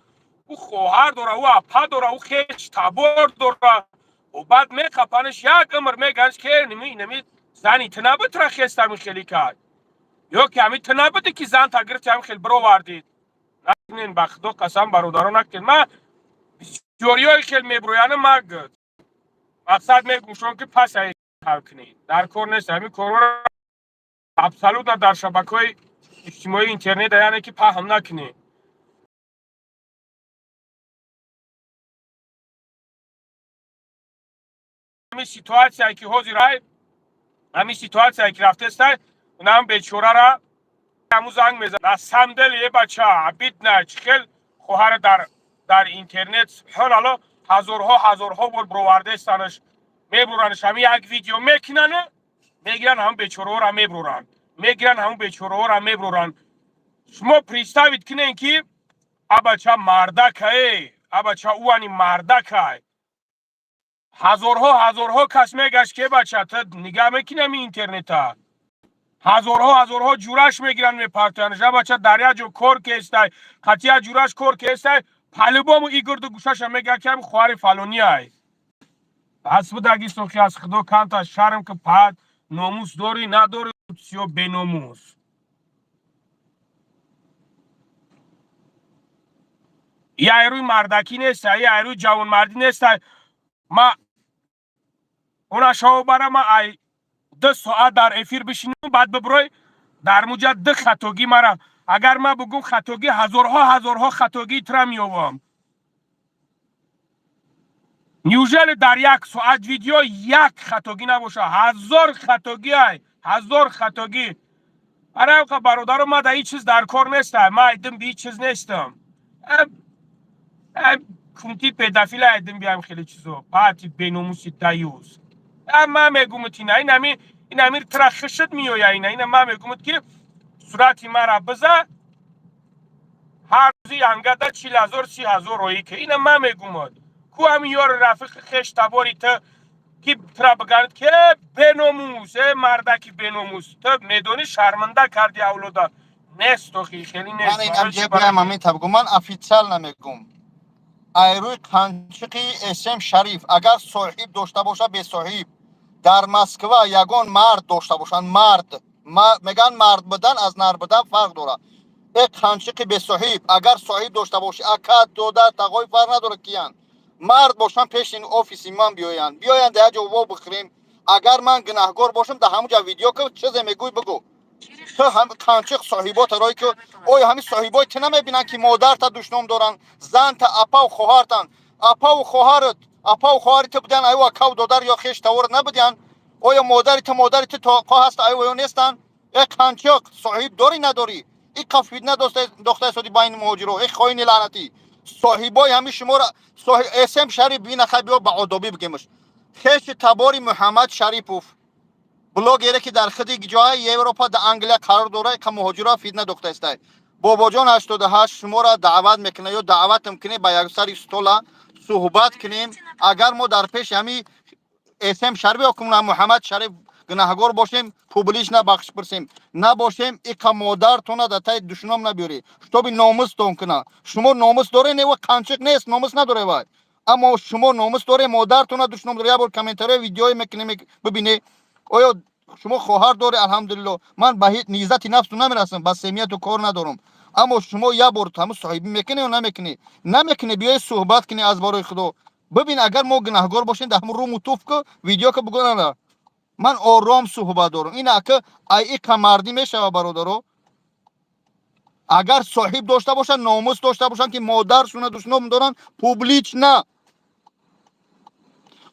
ӯ хоҳар дора, ӯ апа дора, ӯ хеш табор дора. Баъд мехапанаш, як умр меганш, ки инами зани ту набуд, тура хест ҳамин хеле кард, ё ки ҳамин ту набуди, ки зан та гирифти, ҳамин хел бировардид. Накунен, ба Худо қасам, бародаро, накунен. Ма бисёриҳои хел меброяна, ма мақсад мегӯшон, ки пас ҳал кунед, дар кор нест ҳамин корҳоро абсолютно дар шабакаҳои иҷтимоии интернет, яъне ки паҳм накунед. Ҳамин ситуатсияе ки ҳозир, ҳамин ситуатсияе ки рафтестай, унам бечорара ҳаму занг мезанад. На самом деле, е бача, обидно, чӣ хел хоҳара дар интернет, субҳоналло, ҳазорҳо ҳазорҳо бор бировардаистанаш, мебуранаш, ҳамин як видео мекунанд, мегиранд, ҳамун бечораҳоро мебуранд, мегиранд, ҳамун бечораҳоро мебуранд. Шумо представить кунед, ки абача мардакае, абача уани мардакай, ҳазорҳо ҳазорҳо кас мегашт, ки бача, ту нигаҳ мекунӣ ҳамин интернета, ҳазорҳо ҳазорҳо ҷураш мегиранд, мепартоянд. Бача дар як ҷо кор кестай, қатъи як ҷураш кор кестай, по-любому и гирду гӯшаша мегӯяд, ки ҳами хоҳари фалониай. Пас будаги сохи, аз Худо камта шарм ки, пад номус дорӣ, надорӣ, сиё беномус. Я айрӯи мардакӣ неста, я айрӯи ҷавонмардӣ неста. Ма она шавобара, ма ай 2 соат дар эфир бишинам, баъд биброй, дар муҷа ду хатогӣ мара агар ма бугум, хатогӣ ҳазорҳо ҳазорҳо хатогии тура меёвам. Неужели дар як соат видео як хатогӣ набоша? 1000 хатогӣ ай, 1000 хатогӣ. Арақа, бародаро, ма да ҳеҷ чиз дар кор неста, ма айдим би ҳеҷ чиз нестам. Кунти педофила айдим биам, хеле чизо пати беномуси даюз. Ма мегумут, ина инами инами тра хишид меоя, ина ина ма мегумут, ки сурати мара биза, ҳар рӯзи ангада 40 0, 30 0 роӣ ки. Ина ма мегумут, ку ҳамин ёри рафиқи хеш табори ту, ки тра биганд, ки беномус, э мардаки беномус, ту медонӣ, шарманда карди авлода. Нест, охи, хеле нест. Ман инам ҷебиам ҳамин табгум, ман официально мегум: айрӯи қанчиқи эсем Шариф, агар соҳиб дошта боша, бесоҳиб дар Москва ягон мард дошта бошанд, мард мегӯянд, мард будан аз нар будан фарқ дорад. Э қанчиқи бесоҳиб, агар соҳиб дошта бошӣ, ака, додар, тағои, фарқ надорад киянд, мард бошанд, пеши офиси ман биёянд, биёянд, як ҷо во бихӯрем. Агар ман гунаҳгор бошам, дар ҳамун ҷа видео ки чизе мегӯй, бигӯ. Ту қанчиқ соҳибота рое ки, оё ҳамин соҳибои ту намебинанд, ки модарта душном доранд, занта, апаву хоҳартан, апаву хоҳарат, апаву хоҳари ту буданд, аю акаву додар ё хеш таворат набудиянд? Оё модари ту, модари ту тоқо ҳаст, аю ё нестанд? Э қанчиқ, соҳиб дорӣ, надорӣ? И қа фитна дохта истоди байни муҳоҷиро. Э хоини лаънатӣ, Соҳибои ҳами шуморо СМ Шариф бинахай, биё ба одобӣ бигемш. Хеши табори Муҳаммад Шарипов, блогере, ки дар худи ҷоҳаи Европа, дар Англия қарор дорад, ка муҳоҷиро фитна дохтаистай. Бобоҷон 88 шуморо даъват мекунад ё даъватам кунем, ба як сари стола суҳбат кунем. Агар мо дар пеши ҳами СМ Шариф ё Муҳаммад Шариф гунаҳгор бошем, публично бахшиш пурсем. Набошем, иқа модартона дар таи душном набиёрӣ, чтобы номустон куна. Шумо номус доре? Не, ва қанчиқ нест, номус надоре вай, аммо шумо номус доре, модартона душном доре. Як бор комментарияи видеое мекунем, бибине, оё шумо хоҳар доре. Алҳамдулилло, ман ба иззати нафсу намерасам, ба семияту кор надорам, аммо шумо як бор ҳамн соҳибӣ мекунӣ ё намекунӣ? Намекунӣ, биёи суҳбат кунӣ. Аз барои Худо бибин, агар мо гунаҳгор бошем, дар ҳамн руму туф ку, видео ку, бугӯ, ман ором суҳбат дорам. Ин ака ай иқа мардӣ мешава, бародаро. Агар соҳиб дошта бошанд, номус дошта бошанд, ки модаршуна душном доранд публично.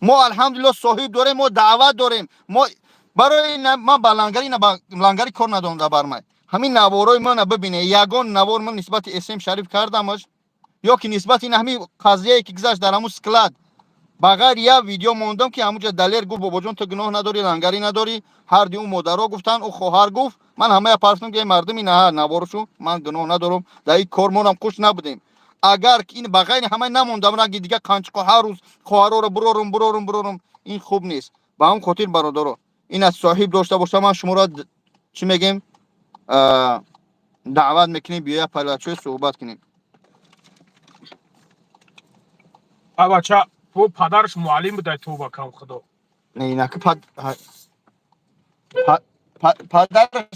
Мо, алҳамдулилло, соҳиб дорем, мо даъват дорем. Мо барои ман ба лангари, ба лангари кор надорам. Дар бармай ҳамин наворои мана бибине, ягон навор ман нисбати СМ Шариф кардамаш ё ки нисбати ин ҳамин қазияе, ки гузашт дар ҳамун склад, ба ғайр як видео мондам, ки ҳамунҷа Далер гуфт: «Бобоҷон, ту гуноҳ надорӣ, лангарӣ надорӣ». Ҳарди ӯ модаро гуфтанд, ӯ хоҳар гуфт, ман ҳамая парфтам, ки мардуми наҳа наворшу, ман гуноҳ надорам дар ин кор, монам қуш набудем. Агар ин ба ғайри ҳамаи намондам, ранги дига қанчиқо ҳар рӯз хоҳароро бурорум, бурорум, бурорум, ин хуб нест. Ба ҳамн хотир, бародаро, ин аз соҳиб дошта боша, ман шуморо чӣ мегем, даъват мекунем, биёя палачои суҳбат кунем. Бача, бо падараш муаллим будай, тоба кам, Худо. Не, инаки падараш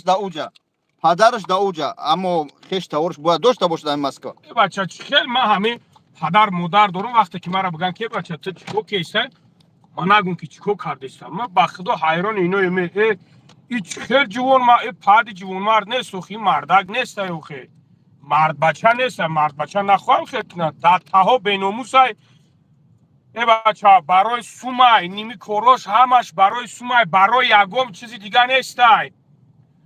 да уҷа, падараш да уҷа, аммо хеш таворш бояд дошта бошад дар Москва. Э, бача, чӣ хел ман ҳамин падар модар дорам, вақте ки мара бигӯянд, ки бача, ту чӣ кор кестай, ман нагум, ки чӣ кор кардестам. Ман ба Худо ҳайрони иноем. Э, и чӣ хел ҷувон, э, пади ҷувонмард нест, охи, мардак нестай, охе, мардбача неста, мардбача нахоҳам хел кунад, дар таҳо беномусай. Э, бача, барои сумай, ними корош ҳамаш барои сумай, барои ягон чизи дига нестай.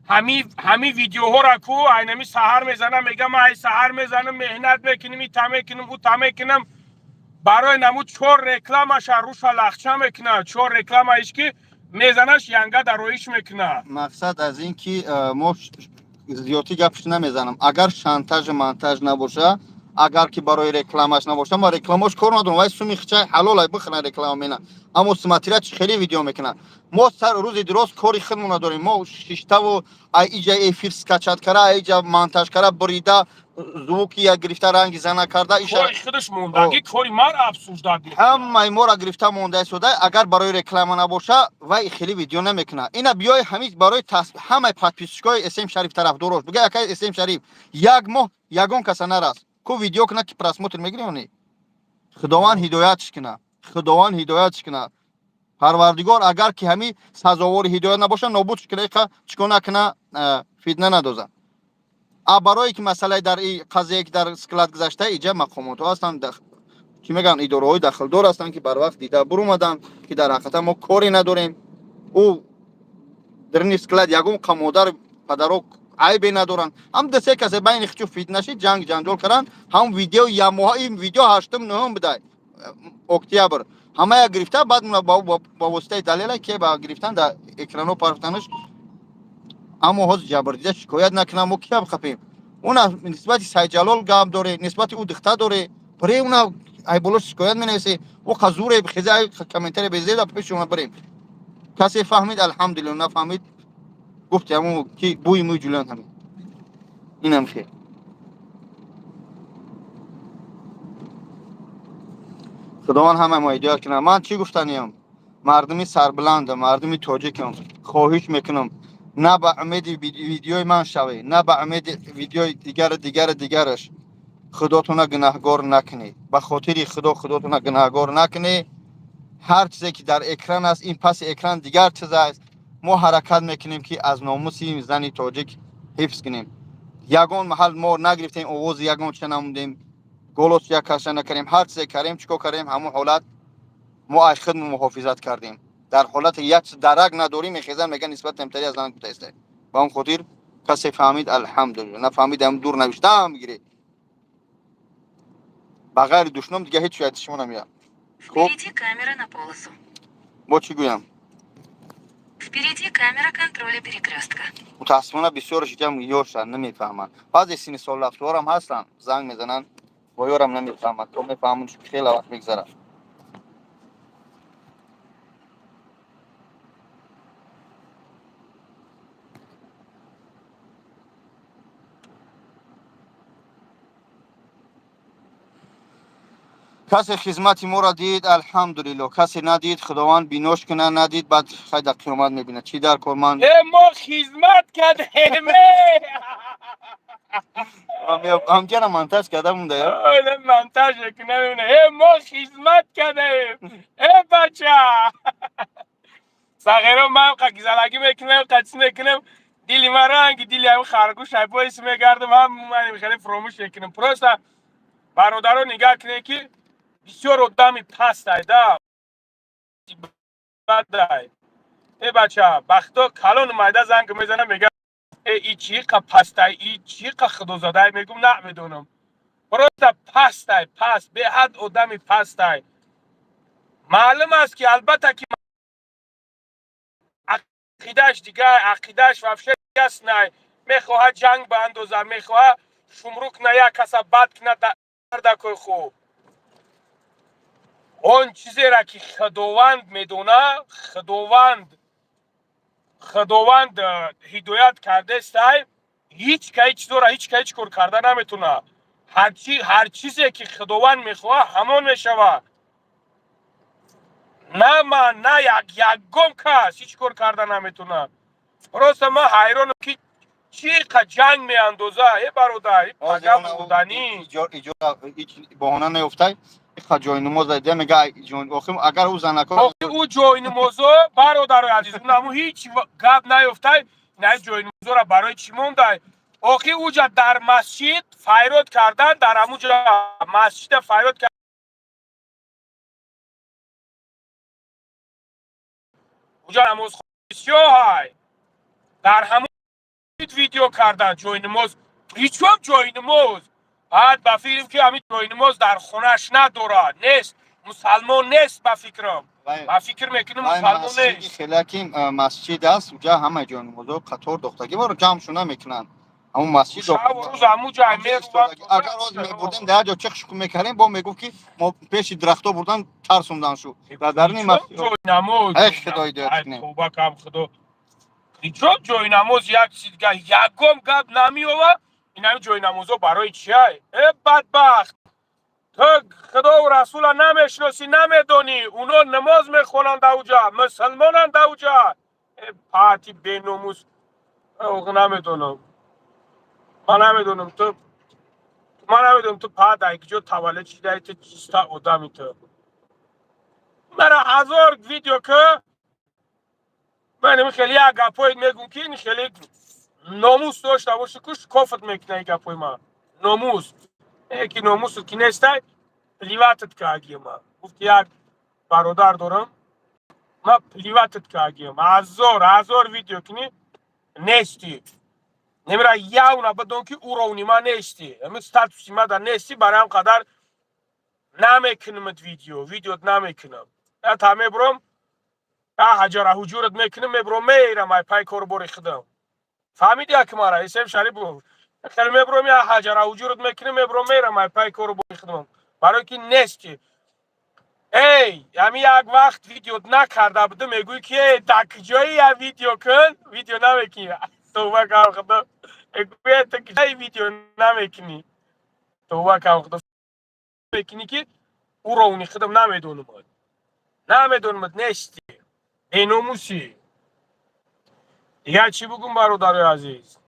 Ҳами видеоҳоро ку айнами саҳар мезанам, мегам, ай саҳар мезанам, меҳнат мекунем, ита мекунем, ута мекунам, барои наму чор рекламаша руша лахча мекунад, чор рекламаиш ки мезанаш, янга дароиш мекунад. Мақсад аз ин ки мо зиёдтӣ гапш намезанам. Агар шантажу монтаж набоша, агар ки барои рекламаш набоша, ма рекламаш кор надорам, вай суми хичай ҳалолай бихӯран, реклама мена, аммо смотря чи хеле видео мекунад. Мо сар рӯзи дуроз кори худмона дорем, мо шиштаву ай иҷа эфир скачать кара, ай иҷа монтаж кара, бурида, звуки я гирифта, ранги зана карда. Кори худаш мондагӣ, кори мар обсуждать. Ҳамаи моро гирифта монда истода. Агар барои реклама набоша, вай хеле видео намекунад. Ина биёи ҳамин барои ҳамаи подписчикои СМ Шариф, тарафдорош бига, акай СМ Шариф як моҳ ягон каса нараст ку видео кунад, ки просмотр мегирӣ не? Худованд ҳидоятш кунад, Худованд ҳидоятш кунад, Парвардигор. Агар ки ҳами сазовори ҳидоят набошад, нобудш кунад, иқа чикор накуна, фитна надозад. А барое ки масъалаи дар и қазие, ки дар склад гузашта, иҷа мақомотҳо ҳастанд, чӣ мегӯянд, идораҳои дахлдор ҳастанд, ки барвақт дида бурумаданд, ки дар ҳақиқата мо коре надорем. Ӯ дарни склад ягон қамодар падаро айбе надоранд. Ҳам дасе касе байни хичу фитна шид, ҷанг ҷанҷол карданд. Ҳам видео ямоҳа, ин видео ҳаштум, нуҳум будай, октябр, ҳамая гирифта, баъд ба воситаи далела ке ба гирифтан, дар экрано парфтанаш. Аммо ҳозир ҷабрдида шикоят накунам, мо кия бихапем? Уна нисбати Сайҷалол гап доре, нисбати ӯ духта доре, баре уна айболо шикоят менависе. Ӯ қазуре хеза, комментария безеда пеши уна барем. Касе фаҳмид, алҳамдулилла, нафаҳмид, гуфти ҳамун ки бӯи мӯи ҷулиан ҳамин инам хел. Худованд ҳама мо ҳидоят кунад. Ман чӣ гуфтаниям? Мардуми сарбуландам, мардуми тоҷикам, хоҳиш мекунам, на ба умеди видеои ман шавед, на ба умеди видеои дигару дигару дигараш. Худотона гунаҳгор накунед, ба хотири Худо худотона гунаҳгор накунед. Ҳар чизе ки дар экран аст, ин паси экран дигар чиз аст. Мо ҳаракат мекунем, ки аз номуси зани тоҷик ҳифз кунем. Ягон маҳал мо нагирифтем овози ягон чиза, намондем, голос як каша накардем. Ҳар чизе кардем, чӣ кор кардем, ҳамон ҳолат мо аз худ муҳофизат кардем. Дар ҳолати як чиз дарак надорем, мехезан, меган нисбат темтари аз зан гуфтаиста. Ба он хотир касе фаҳмид, алҳамдулилла, нафаҳмид, ҳам дур навиштаам гиред. Ба ғайри душном дига ҳеҷ чиз шумо намеяд. Хуб. Впереди камера на полосу. Бо чӣ гӯям? Впереди камера контроля перекрестка. Мутаассифона, бисёраш ҷам ёшанд, намефаҳманд. Баъзе синни солрафторам ҳастанд, занг мезананд, бо ёрам намефаҳманд. То мефаҳманд, хеле вақт мегзарад. Касе хизмати моро дид, алҳамдулилло, касе надид, Худованд бинош кунад, надид, баъд хай дар қиёмат мебинад. Чӣ дар кор ман? Э, мо хизмат кардем. Ҳамҷара монтаж карда монда я? Монтаж намебина. Э, мо хизмат кардем. Э, бача. Сағиро ман қа гизалагӣ мекунем, қа чиз мекунем. Дили ман ранги дили ҳамин харгӯш айбоис мегардам, ҳам ман хеле фуромӯш мекунем. Просто бародаро, нигаҳ кунед, ки бисёр одами пастай да бадай. Э, бача, бахто калону майда занг мезанам, мега: «Э, и чӣ қа пастай, и чӣ қа худозадай?» Мегум: «Намедонам». Просто пастай, паст, беҳад одами пастай. Маълум аст, ки албатта ки ақидааш дигар, ақидааш вообще яснай. Мехоҳад ҷанг баандозад, мехоҳад шумрук на як каса бад кунад дардакои хуб. Он чизеро ки Худованд медона, Худованд ҳидоят кардестай, ҳеҷ ка ҳеҷ чизора, ҳеҷ ка ҳеҷ кор карда наметавонад. Ҳар чизе ки Худованд мехоҳад, ҳамон мешавад. На ман, на як ягон кас ҳеҷ кор карда наметавонад. Просто ман ҳайронам, ки чӣ қа ҷанг меандоза. Э, бародар, пага буданӣ. Баҳона неёфтай, иқа ҷойнамоз дида мега. Охир агар ӯ занако Ӯ ҷойнамозо, бародарои азиз, унаму ҳеҷ гап наёфтай. На, ҷойнамозора барои чӣ мондай? Охир уҷа дар масҷид файрод кардан, дар ҳамуҷа масҷида файрод кардан, уҷа намоз бисёр дар ҳамун видео кардан ҷойнамоз. Причём ҷойнамоз? Баъд ба фикрам, ки ҳамин ҷойнамоз дар хонааш надорад, нест, мусалмон нест, ба фикрам, ба фикр мекунам, мусалмон нест. Хеляки масҷид аст, уҷа ҳама ҷойнамозо қатор дохтагӣ боро ҷамъ шуна мекунанд, ҳамун масҷид. Рӯз ҳамун ҷай. Агар роз мебурдем, дар ҷо чех шуку мекардем, бо мегуфт, ки мо пеши дарахто бурдан, тарсондан шу дар даруни масҷид. Ҷойнамоз. Эх, худо ҳидоят кунем. Тавба кам, худо. Причём ҷойнамоз? Як чиз дигар, ягон гап намеёвад. Инами ҷойнамозо барои чиай? Э, бадбахт, ту Худову Расула намешиносӣ, намедонӣ. Уно намоз мехонанд ауҷа, мусалмонанд ауҷа. Э, пати беномус, намедонам, ман намедонам ту, ман намедонам ту пат ай куҷо таваллуд шидаи, ту чиста одами. Ту мара ҳазор видео ки ман хеле як гапҳои мегум, ки ин хеле номус дошта боши, куш кофат мекуна ин гапҳои ман. Номус э ки номусу ки нестай, плевать ат каагима. Гуфт, як бародар дорам ма, плевать ат каагиам. Ҳазор ҳазор видео кини, нести. Немира явна бидон, ки уровни ма нести, ами статуси ма да нести. Барои ҳам қадар намекунамат видео, видеот намекунам. Та мебурам, ҳаҷара ҳуҷурат мекунам, мебурам, мерам ай пай кору бори худам. Фаҳмиди, як мара Исем Шарипов хеле мебурам, я ҳаҷара ҳуҷурат мекунам, мебурам, мерам ай пай кору бори худам, барое ки нести. Эй, ами як вақт видео накарда будам, мегӯӣ, ки эй, дар куҷои, я видео кун, видео намекунӣ. Тавба кам, худо. Мегӯӣ, ту куҷои, видео намекунӣ. Тавба кам, худо, мекунӣ, ки уровни худам намедонамад, намедонамад, нести, беномусӣ. Дигар чӣ бугум, бародарои азиз?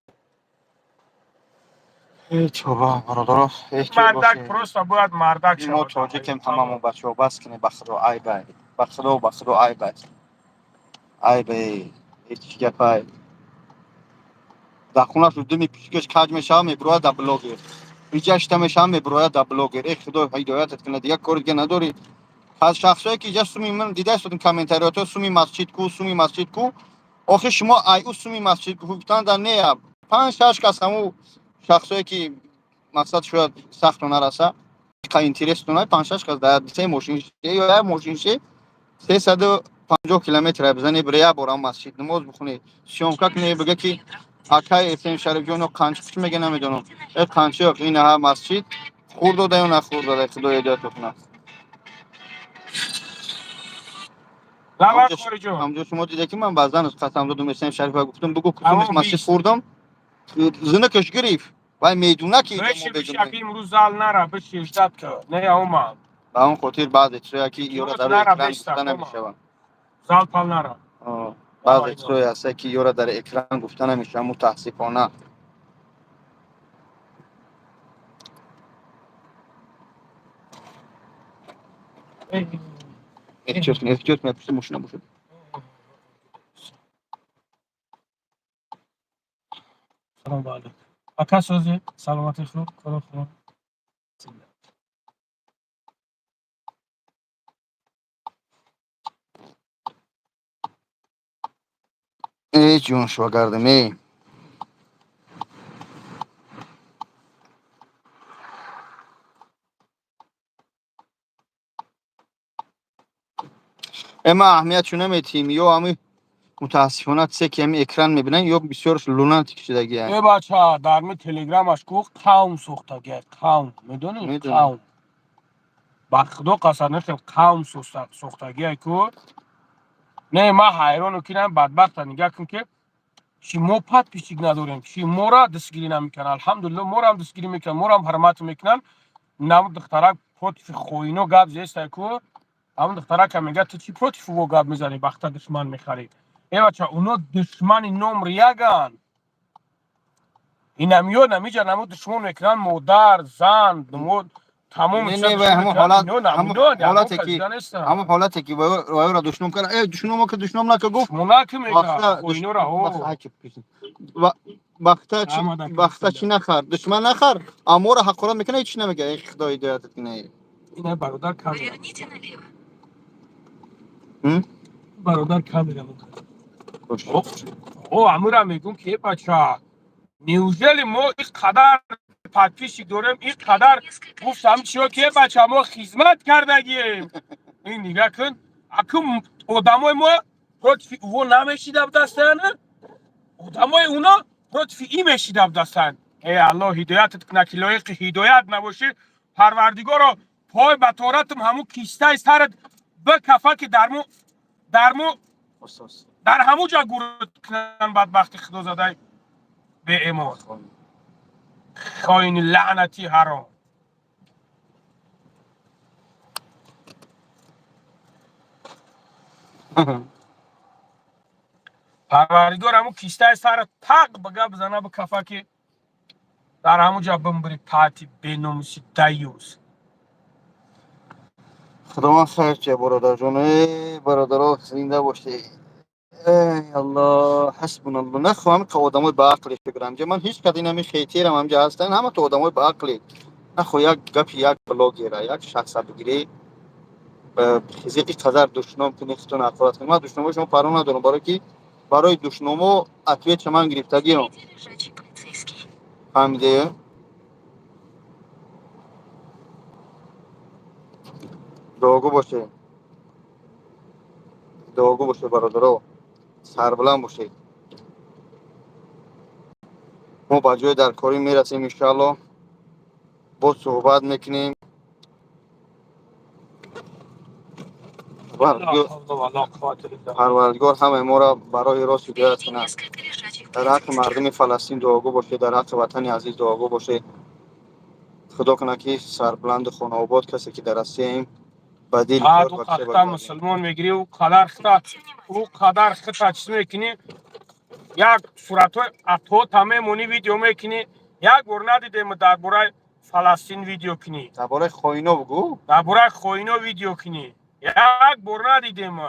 Ҳеҷ, бобо, бародаро, эҳтиёт Мардак бошед. просто бояд мардак Мо шавад. тоҷикем ҳамамон, бачаҳо, бас кунед, ба худо айб ай, ба худо, ба худо айб ай, айб ай, ҳеҷ чӣ гапай. Дар хонашу думи пичикаш каҷ мешава, мебурояд дар блогер, иҷа шита мешава, мебурояд дар блогер. Э, худо ҳидоятат кунад, дигар кори дига надорӣ. Аз шахсое ки иҷа суми ман дида истодем, комментариёто: «Суми масҷид ку, суми масҷид ку?» Охир шумо ай ӯ суми масҷид ку гуфтан да не, панҷ шаш кас, ҳаму шахсое ки мақсад шояд сахту нараса. қа интерес тунай, панҷ-шаш кас дар се мошин ё як мошин ше 350 километр бизане, бире як бора масҷид намоз бихоне, съёмка куне, бига ки акай Эсем Шарифҷоно қанчи чӣ мега, намедонам, э қанчи ин ҳа масҷид хур дода ё нахур дода, худо ҳидоят кунад. Лава хориҷон. Ҳамҷо шумо дида, ки ман баъзан қасам додум Эсем Шарифа, гуфтум, бугу Тамом, кутумис масҷид бист. хурдам, зинакаш гирифт вай медуна ки Биши, биши, аки имрӯз зал нара, биши, ждать ка. Не, омад. Ба он хотир баъзе чизое ки ёра дар Нара, экран бешта, гуфта кома. намешаванд. Зал пал нара. Баъзе чизое ҳаста, ки ёра дар экран гуфта намешаванд, мутаассифона. Эҳтиёт кун, эҳтиёт кун, пушти мошина бошад. Салом алейкум. Ака, сози, саломати хуб, коро хуб. Эй ҷон, шогардам, эй. Э, ма аҳамиятшо наметиҳем, ё ами мутаассифона чизе ки ами экран мебинанд, ё бисёр лунатик шудагия. Э бача, дар ми телеграмаш ку қавм сохтагия, қавм, медонӣ? Медонам. Қавм. Ба худо қасам, хел қавм сохтагия ку. Не, ма ҳайрону ки нам бадбахта нигаҳ кун, ки чи мо подписчик надорем, чи мора дастгирӣ намекунанд. Алҳамдулилло, морам дастгирӣ мекунанд, морам ҳурмат мекунанд. Нам духтарак против хоино гап зестай ку, ҳамон духтарака мега, ту чи против во гап мезанӣ, бахта душман мехарӣ. Э бача, уно душмани номри яган. Инамиё намиҷа намо душмон мекунанд, модар, зан, тамоми Не, не, вай ҳамон ҳолате ки вайро душном кард, э, душномо ки душном нака, гуфт. Мунаки мега хоинора. Бахта чи, бахта чи нахар, душман нахар, аморо ҳақорат мекунад, ҳеч намега. Эй худо ҳидоятат кунад. Ина бародар камера. Поверните налево. Бародар камера. О, амура мегум ки, э бача, неужели мо ин қадар подписчик дорем, ин қадар гуфтам чиё ки, э бача, мо хизмат кардагием. Ин нигаҳ кун, аку одамои мо против ӯво намешида будастанд, одамои уно против и мешида будастанд. Э аллоҳ ҳидоятат кунад, ки лоиқи ҳидоят набошӣ. Парвардигоро, пой ба торатам ҳамун кистаи сарат бикафа, ки дарму дар ҳамун ҷо гурд кунанд, бадбахти худозадай беэмон, хоини лаънати ҳаром. Парвардигор ҳамун киштаи сара тақ ба гап зана бикафа, ки дар ҳамун ҷо бимбири, пати беномуси даюс. Худованд хайр чия, бародарҷон. Эй бародаро, зинда бошед. Эй аллоҳ, ҳасбуналлоҳ. Нахоҳам ки одамои баақле фикрам ҷа, ман ҳеҷ кад инами хейтерам ҳамҷа ҳастанд, ҳама то одамои баақле. Нахо як гапи як блогера, як шахса бигирӣ, хизи ин қадар душном кунӣ, худтон ҳақорат кунӣ. Ман душномои шумо парво надорам, барое ки барои душномо ответша ман гирифтагиам. Впереди лежачий полицейский. Фаҳмидед? Дуогӯ бошед, дуогӯ бошед, бародаро, сарбуланд бошед. Мо ба ҷои даркорӣ мерасем, иншоалло, боз суҳбат мекунем. Парвардигор ҳамаи моро ба роҳи рост ҳидоят Впереди кунад. несколько лежачих Дар ҳаққи полицейских. мардуми Фаластин дуогӯ бошед, дар ҳаққи ватани азиз дуогӯ бошед. Худо кунад, ки сарбуланду хонаобод, касе ки дар Россияем, ба дили Ҳад кор ӯ ба қахта мусулмон мегирӣ, ӯ қадар хита, Будьте ӯ внимательны. қадар хита чиз мекунӣ, як суратҳои атота мемонӣ, видео мекунӣ, як бор надидем дар бораи Фаластин видео кунӣ. Дар бораи хоино бугӯ. Дар бораи хоино видео кунӣ, як бор надидем.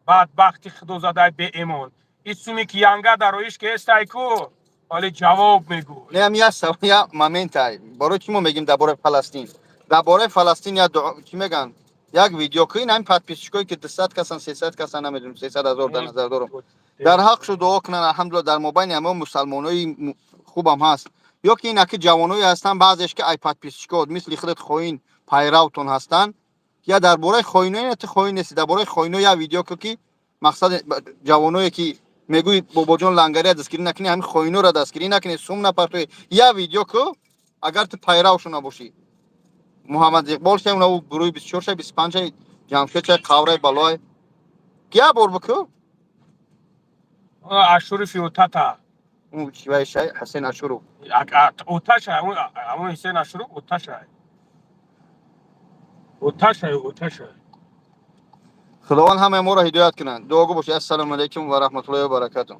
Бадбахти худозадаи беэмон, ин суми ки янга дароиш ки эстай ку, ҳоле ҷавоб мегӯ. Не, ам як савол, як моментай. Барои чӣ мо мегем дар бораи Фаластин? Дар бораи Фаластин як дуо чӣ мегӯянд, як видео ки ин ҳамин подписчикое ки 200 касан, 300 касан, намедонам, 300 ҳазор дар назар дорам, дар ҳақшу дуо кунанд. Алҳамдулилла, дар мобайни ҳама мусалмонои хубам ҳаст, ё ки ин аки ҷавоное ҳастанд, баъзеш ки ай подписчикот мисли худат хоин. Пайравтон ҳастанд. Я дар бораи хоинои, ту хоин нести, дар бораи хоино я видео ку, ки мақсад ҷавоное, ки мегӯи, бобоҷон Лангария дастгирӣ накунӣ, ҳамин хоиноро дастгирӣ накунӣ, сум напартоӣ. Я видео ку, агар ту пайравшон набошӣ. Муҳаммад Иқбол шай, унаву гурӯҳи 24 шай, 25 шай, Ҷамшед шай, қаврай балой. Я бор бикӯ. Ашури отата. Вай шай, Ҳасен Ашуров. Оташа, амон Ҳусен Ашуров оташа. Оташа, оташа. Худованд ҳамаи моро ҳидоят кунанд. Дуогӯ бошед. Ассалому алайкум ва раҳматуллоҳи ва баракатуҳ.